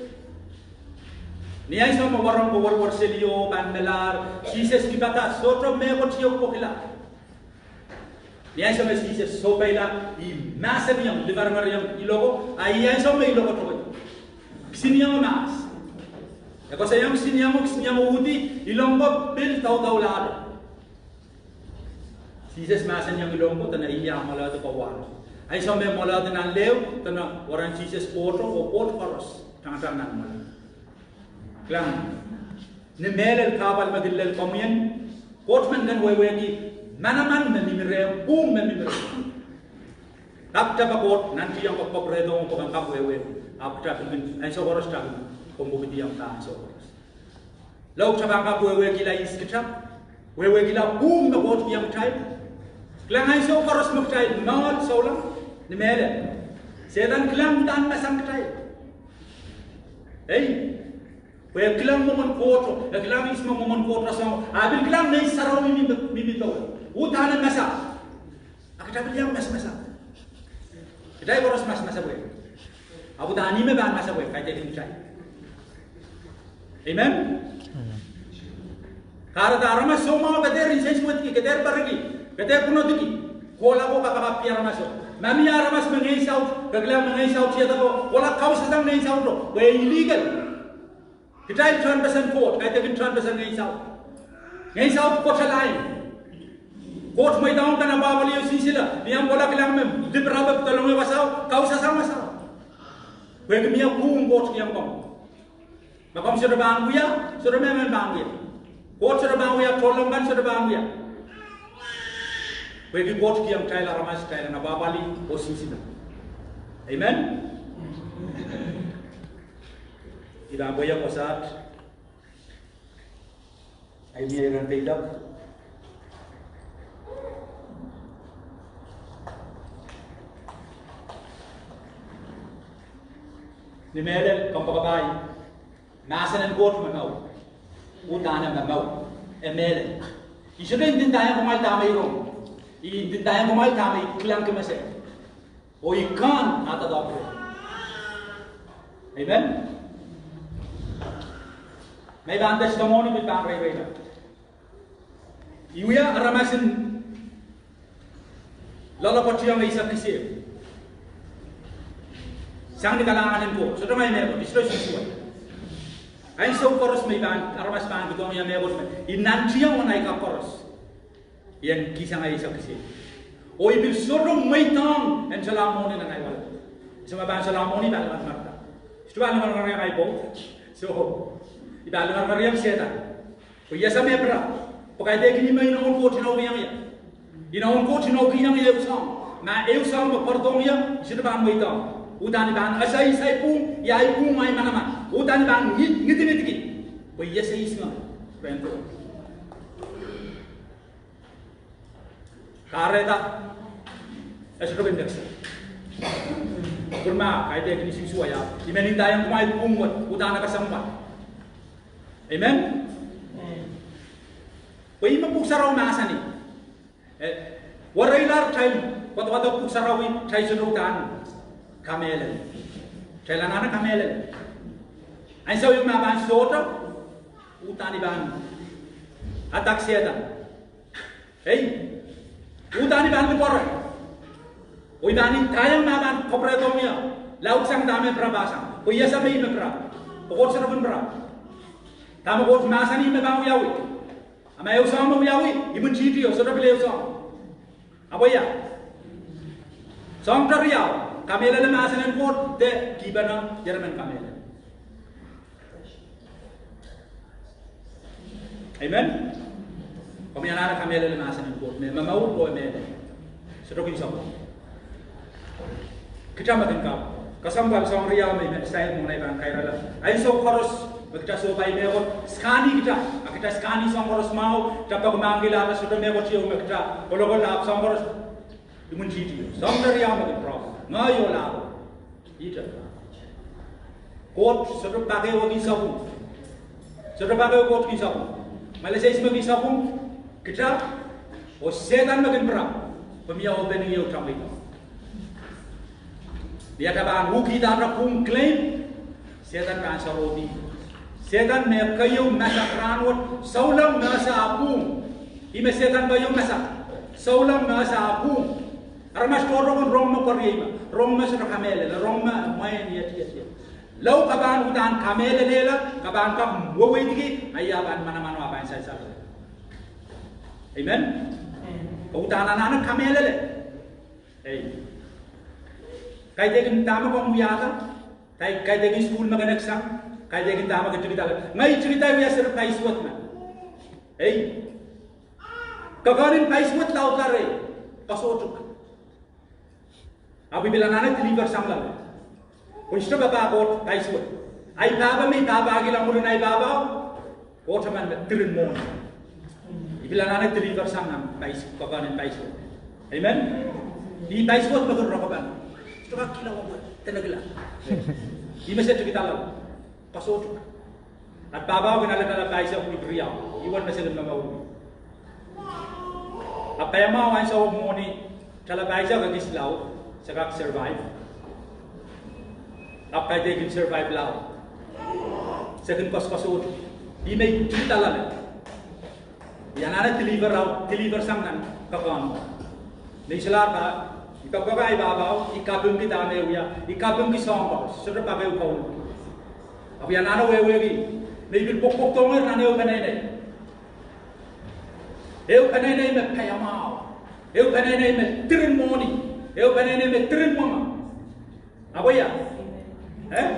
Ni ansou me wahnpoaron ko werwer seli oh pahn melahr, Sises kihpata sohte mehkot ieu pwokila. Ni ansou me Sises sohpeila, ih mahsanihong, lingeringerihong iloko, a ih ansou me iloko towe. Kisiniengo mahs. E koasoiong kisiniengo, kisiniengo uhdi, ilong ko pil daudaulahdo. Sises mahsanihong ilong ko, dene ih ah mwoalehdi pwe wahn. Ansou me mwoalehdi nan leho, dene weren Sises pwohto, oh pwoht koaros tangatang nan mwoalehdi. Kilang, ni mehlel kahpwal me kin lel komwi en, Koht men kin wehwehki manaman me mihmi rehmw, pwung me mihmi rehmw. Kak tepe Koht, nantihong kapwurehdohng pwe ken kak wehwehki, ahpw kitail pil kin, ansou koaros kitail kin, komw pwupwudiong ansou koaros. Lao kitail pahn kak wehwehkihla ihs kitail, wehwehkihla pwung me Koht kihong kitail. Kilang ansou koaros me kitail moal souleng, ni mehlel. Sehdan kilang uhdahn masang kitail. Ei, pwe e kilang mwomwen Koht, e kilang ihs me mwomwen Koht rasehng, a pil kilang Ngehn Sarawi me, me, me, me, uhdahn e masak. A kitail pil iang masamasang. Kitail koaros masamasepwehk. Ahpw uhdahn ih me pahn masepwehk, kaidehkin kitail. Amen? Kahrehda aramas soumwahu ke dehr nsensuwedki, ke dehr periki, ke dehr pwunodiki. Kohla ko kapakapki aramaso. Ma mie aramas me ngehn saut, ke kilang me ngehn saut iehda ko, kohla kausasang ngehn sauto, pwe e illegal. Kitail tehnpesen Koht, kaidehkin tehnpesen ngehn saut. Ngehn saut koasoia. Koht mweidohng kitail en apwahpwalih oh sinsile, ni omw kohla kilang me, dipirape pedolong wasao, kausasang wasao. Pwehki mie pwung Koht kihong komw. Ma komw sohte pahn wia, sohte mehmen pahn wia. Koht sohte pahn wia, tohnleng kan sohte pahn wia. Pwehki Koht kihong kitail aramas, kitail en apwahpwalih oh sinsile. Amen? Ih pahn pweiek oh saht. Ahi mie iren peidek. Ni mehlel, kompoakepahi. Mahsen en Koht me mour. Uhdahn e me mour. E mehlel. I sohte ndinda iang kumwail dahme I rong. I ndinda iang kumwail dahme I kilangki mese. Oh I kan ah doadoahk reh. Amen. Me I pahn testimony, me I pahn reireila. I wia aramas en loalopwoationg eisek kisin. Sang ni kalahngan en Koht, sohte ngehi mehkot, I sohte sewese. Ansou koaros me I pahn, aramas pahn kihdohng ie mehkot me I nantiong nan ahi kak koaros. I en kihsang eisek kisin. Oh I pil sohte mweidohng en solahr mwohni nan ahi wala. Ansou me I pahn solahr mwohni, I pahn lamalamanda. Sohte pahn lamalamanda iang ahi pwoud. So, I pahn lamalamanda iang Sehdan. Pwe I ese me pwurat. Pwe kaidehkin ih me inoun Koht inoukiong ie. Inoun Koht inoukihong ie ehu soahng. Ma ehu soahng me pwarodohng ie, I sohte pahn mweidohng. Uhdahn I pahn ese ahi pwung, ia ahi pwung, ahi manaman. Uhdahn I pahn ngidingidki. Pwe I ese ihs ngehi rehn Koht. Kahrehda, e sohte kin nekisa. Kupwurma, kaidehkin isuhsuh ia. I men ndaiong kumwail pwung wet, uhdahn e kesempwal. Amen? Pwe ih me Pwuhk Sarawi mahsanih. E, wereilahr kitail koadokoadohng Pwuhk Sarawi, kitail sohte uhdahn kamehlele. Kitail anahne kamehlele. Ansou me I pahn sohte, uhdahn I pahn attack Sehdan. Ei, uhdahn I pahn lipwoare. Oh I pahn ndaiong ma pahn kapwuredohng ie, laudsang dahme pirapa sang. Pwe I ese me ih me pira. Pwe Koht sohte kin pira. Dahme Koht mahsanih me pahn wiawi. A ma ehu soahng me wiawi, imwintihtio, sohte pil ehu soahng. Ahpw ia. Soahng keriau, kamehlele mahsen en Koht, de kihpene, ieremen kamehlele. Amen. Komwi anahne kamehlele mahsen en Koht, me, me momour oh mehlel. Sohte kin sapwung. Kita me kin kak kesempwal soahng riau me I men sair mwohn ei pahn kairala. Ansou koaros me kita sohpai mehkot, skani kita, a kita skani soahng koaros mwahu, kita peki mahkikihla sohte mehkot ieu me kita kolokol ahpw soahng koaros imwintihti. Soahng keriau me kin problem. Ngehi oh lahpo. Ihte. Koht sohte pak ehu kin sapwung. Sohte pak ehu Koht kin sapwung. Ma lesehs me kin sapwung, kita, oh Sehdan me kin pira. Pwe mie opening ehu tamwei. Ni ata pahn ukihda ata pwung claim, Sehdan pahn sarohdi. Sehdan me keieu masak rahnwet, souleng me ese ah pwung. Ih me Sehdan keieu masak, souleng me ese ah pwung. Aramas tohrohr kin rong me koaros me, rong me sohte kamehlele, rong me mwein iet, iet, iet. Lao ke pahn uhdahn kamehlelehla, ke pahn kak weweidki, a ia pahn manaman oh a pahn sansal. Amen? Ke uhdahn anahne kamehlele. Ei. Kaidehkin dahme komw wiahda, kaidehkin, kaidehkin sukuhl me ke neksang, kaidehkin dahme ke tikidala. Ngehi tikida wia seri paisuwed me. Ei. Kekehn en paisuwed laudla reh, koasoi tuk. Ahpw I pil anahne deliver sang loale. Pwe I sohte papah Koht paisuwed. Ahi pahpa me I pahpakihla mwurin ahi pahpao, Koht emen me diren mwohni. I pil anahne deliver sang nan pais, kekehn en paisuwed. Amen? Ih paisuwed me kin rokohpan. Sohte kak kihla wawed, tenekihla. Ih me se tikidala. Koasoi tuk. At pahpao kin ale tala paisek wihk riau. Ih wen me se kin momour. Ahpw paiamwahu ansou mwohni, tala paisek ekis lao, se kak survive. Ahpw kaidehkin survive lao, se kin koasoakoasohte. Ih me I tikidala loale. I anahne deliver lao, deliver sang nan kekehn. Ni solahr pahpa, I kapakap ahi pahpao, I kapingki dahme wia, I kapingki soahng koaros, sohte pak ehu kaun. Ahpw I anahne wehwehki, me I pil pwokpwokdohngehr nan ehu peneinei. Ehu peneinei me paiamwahu. Ehu peneinei me diren mwohni. Ehu peneinei me diren mwenge. Ahpw ia? Eh?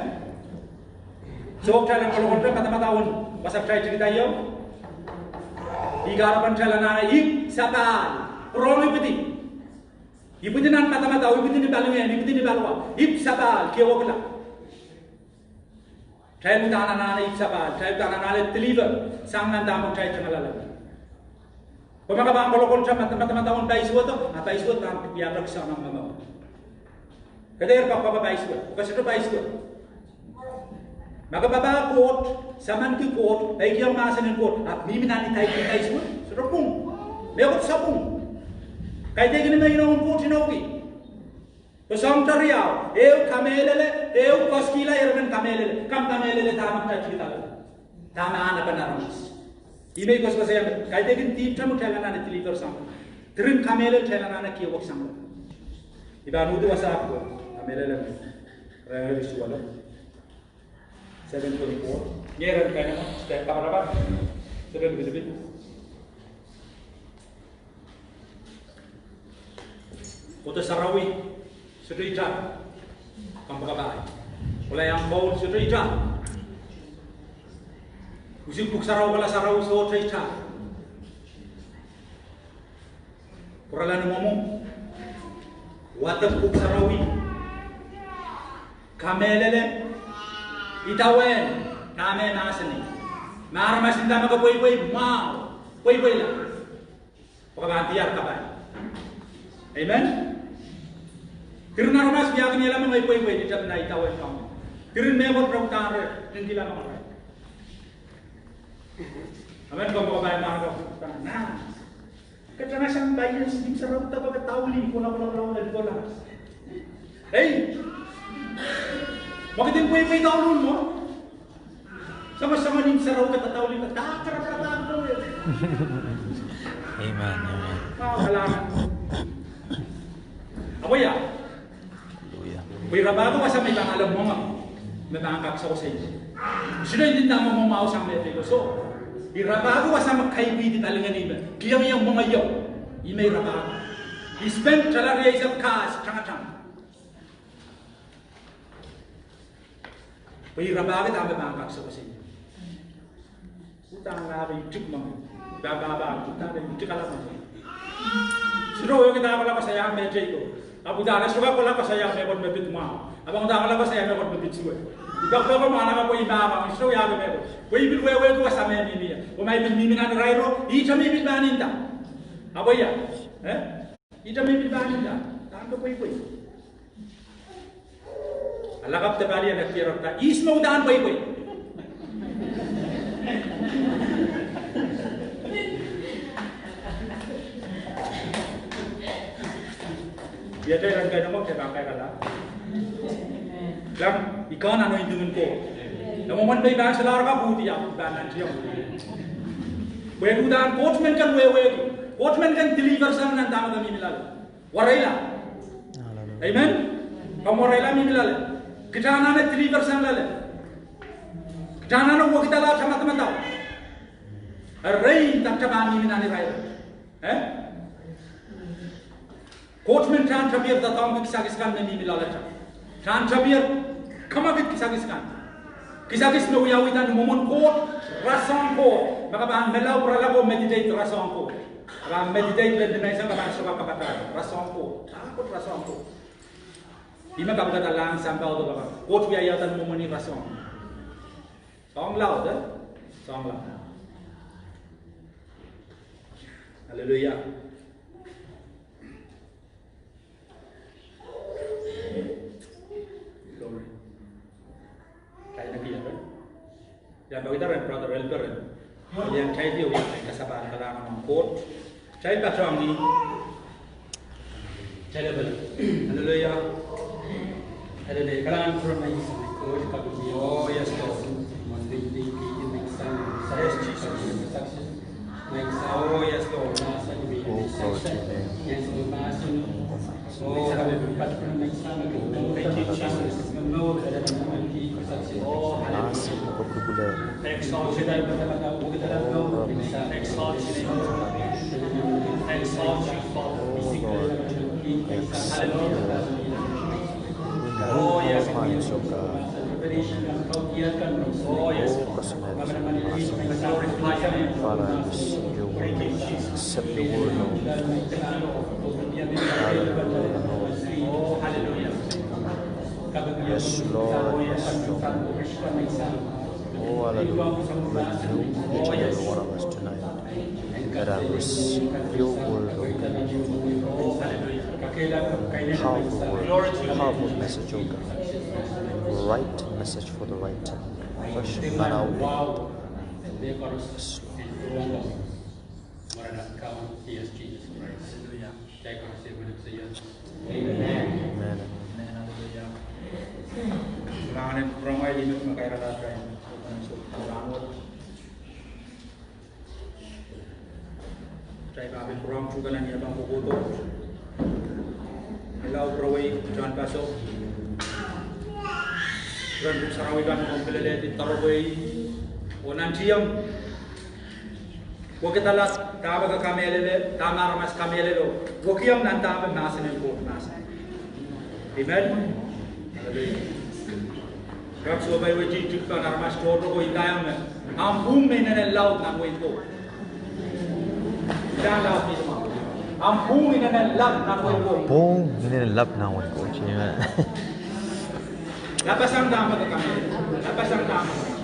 Soh, kitail en kolokolte madamadau en wasa kitail tikida ie. Ih kahrepen kitail anahne ipwsapahl. Rong ipwidi. Ipwidi nan madamadau, ipwidi ni palingehn, ipwidi ni paliwar. Ipwsapahl, kihwekla. Kitail uhdahn anahne ipwsapahl, kitail uhdahn anahne deliver sang nan dahme kitail tengalala. Pwe ma ke pahn kolokolte mada, madamadau en paisuwed, a paisuwed pahn wiahda sang nan momour. Ke dehr kapakap paisuwed, ke sohte paisuwed. Ma ke papah Koht, samanki Koht, peikiong mahsen en Koht, ahpw mihmi nan ih, ke paisuwed, sohte pwung. Mehkot sapwung. Kaidehkin me inoun Koht inoukih. Pwe soahng keriau, ehu kamehlele, ehu koaskihla ieremen kamehlele, komw kamehlele dahme kitail tikidala. Dahme anahnepen aramas. Ih me I koasoakoasoia, kaidehkin dihp kan me kitail anahne deliver sang. Diren kamehlele kitail anahne kihwek sang. I pahn uhdi wasa ko, kamehlele me. Rehn Suwed. Seven twenty-four. Ngehren kainene, step kapakap. Seven twenty-four. Kohdo sarawi sohte itar. Kompoakepahi. Kohla iang mour sohte itar. Usin pwuhk sarawi, kohla sarawi sohte itar. Pwurala ni mwomwohng. Wadek Pwuhk Sarawi. Kamehlele. Idawehn dahme mahsanih. Ma aramas nda me ke pweipwei, mwahu. Pweipweila. Pwe ke pahn diar kapai. Amen. Diren aramas wiahkin ie leme ngehi pweipwei ni tepin idawehn Kauno. Diren mehkot re uhdahn re ntingihla me re. Amen. Komw kapai ma re uhdahn. Ke tangasa pahn iang Ngehn Sarawi de pahn ke daulih, kola, kola, kola, kola, kola. Ei. Ma ke kin pweipwei daulih mwo. Sama, sama Ngehn Sarawi ke daulih, ke dakarapara daulih. Amen, amen. Wow, kalang. Ahpw ia. Hallelujah. Pwe irapaho wasa me pahn ale mwenge, me pahn kak sewese. Sile ndinda me mwenge mwahu sang me pil koasoia. Irapaho wasa me kaipwidi palingehn me kihong ie mwenge ieu. Ih me irapaho. I spend dollar riesek kas tangatang. Pwe irapaho dahme pahn kak sewese. Uhdahn lahpe itik mengei. Pahpa, pahpa, uhdahn itik ala mengei. Sile wehwehki dahme koasoia me teiko. Ahpw uhdahn sohte koasoia mehkot me pid mwahu. Ahpw uhdahn koasoia mehkot me pid suwe. I pahpa mwahu, ahpw i pahpa, sile wia mehkot. Pwe i pil wehwehki wasa me mihmi ie. Pwe ma i pil mihmi nan irairo, ihte me i pil pahn nda. Ahpw ia. Eh? Ihte me i pil pahn nda. Dahme ke pweipwei. A lakapw de pali en ekierekda, ihs me uhdahn pweipwei. Iet iren keinemwe ke pahn kairala. Kilang, I kin anointing en Koht. Nan mwomwen me I pahn solahr kak uhdi, I pahn nantihong. Pwe uhdahn Koht men kin wehwehki. Koht men kin deliver sang nan dahme ke mihmi loale. Wareila. Amen. Komw wareila mihmi loale. Kita anahne deliver sang loale. Kita anahne wekidala tamatamadau. Erein dahkot me mihmi nan irail. Eh? Koht men uhdahn tapier doadoahngki kisakis kan me mihmi loalata. Uhdahn tapier kamwakid kisakis kan. Kisakis me wiawihda ni mwomwen Koht, rasehng Koht. Ma ke pahn melau pwurala ko meditate rasehng Koht. Ke pahn meditate lel ni menseng ke pahn sohte kak kapahdahte. Rasehng Koht. Ah, Koht rasehng Koht. Ih me kapikada lahng sampah oh kapakap. Koht wiahiada ni mwomwen rasehng. Soang laud, eh? Soang laud. Hallelujah. Glory. Kaineki ieren. Ia, pahn wida rehn brother Elperen. Ia, kitail ieu, ia, kasapahl kalahngan ong Koht. Kitail patohwan. Kitail patohwan. Hallelujah. Hallelujah. Kalahngan pwurehng Koht, kaping. Oh, yes, Lord. Yes, Jesus. Oh, yes, Lord. Oh, glory to your name. Oh, hallelujah. Thank you, Jesus. Oh, hallelujah. Exalt you. Exalt you. Exalt you, Father. Oh, Lord. Accept your minds, oh God. Oh, yes. Oh, yes. Father, I receive your word. Accept your word, Lord. Hallelujah, Lord. Yes, Lord. Yes, Lord. Oh, hallelujah. Renew each and every one of us tonight that I receive your word, oh God. Powerful word, powerful message, oh God. Right message for the right time. Fresh manna, oh God. Yes, Lord. Amen. Amen. Hallelujah. Kalahngan en kupwuromwail, ihme me kairala atail. Kitail pahn pil pwurehng tuhke nan iapang kohkohdo. Lau pwurewei, tehnpaso. Ren Pwuhk Sarawi kan, komw pil lelehdi doaropwe oh nantihong. Wekidala dahme ke kamehlele, dahme aramas kamehlele. Wekiong nan dahme mahsen en Koht mahsanih. Amen. Hallelujah. Kak sohte pai wehwehki tikitik pahn aramas tohto ko inda iang me. Ahmw pwung me inenen laud nan wehin Koht. Inda laud ni mwahu. Ahmw pwung inenen lap nan wehin Koht. Ahmw pwung inenen lap nan wehin Koht. Amen. Lapasang dahme ke kamehlele. Lapasang dahme.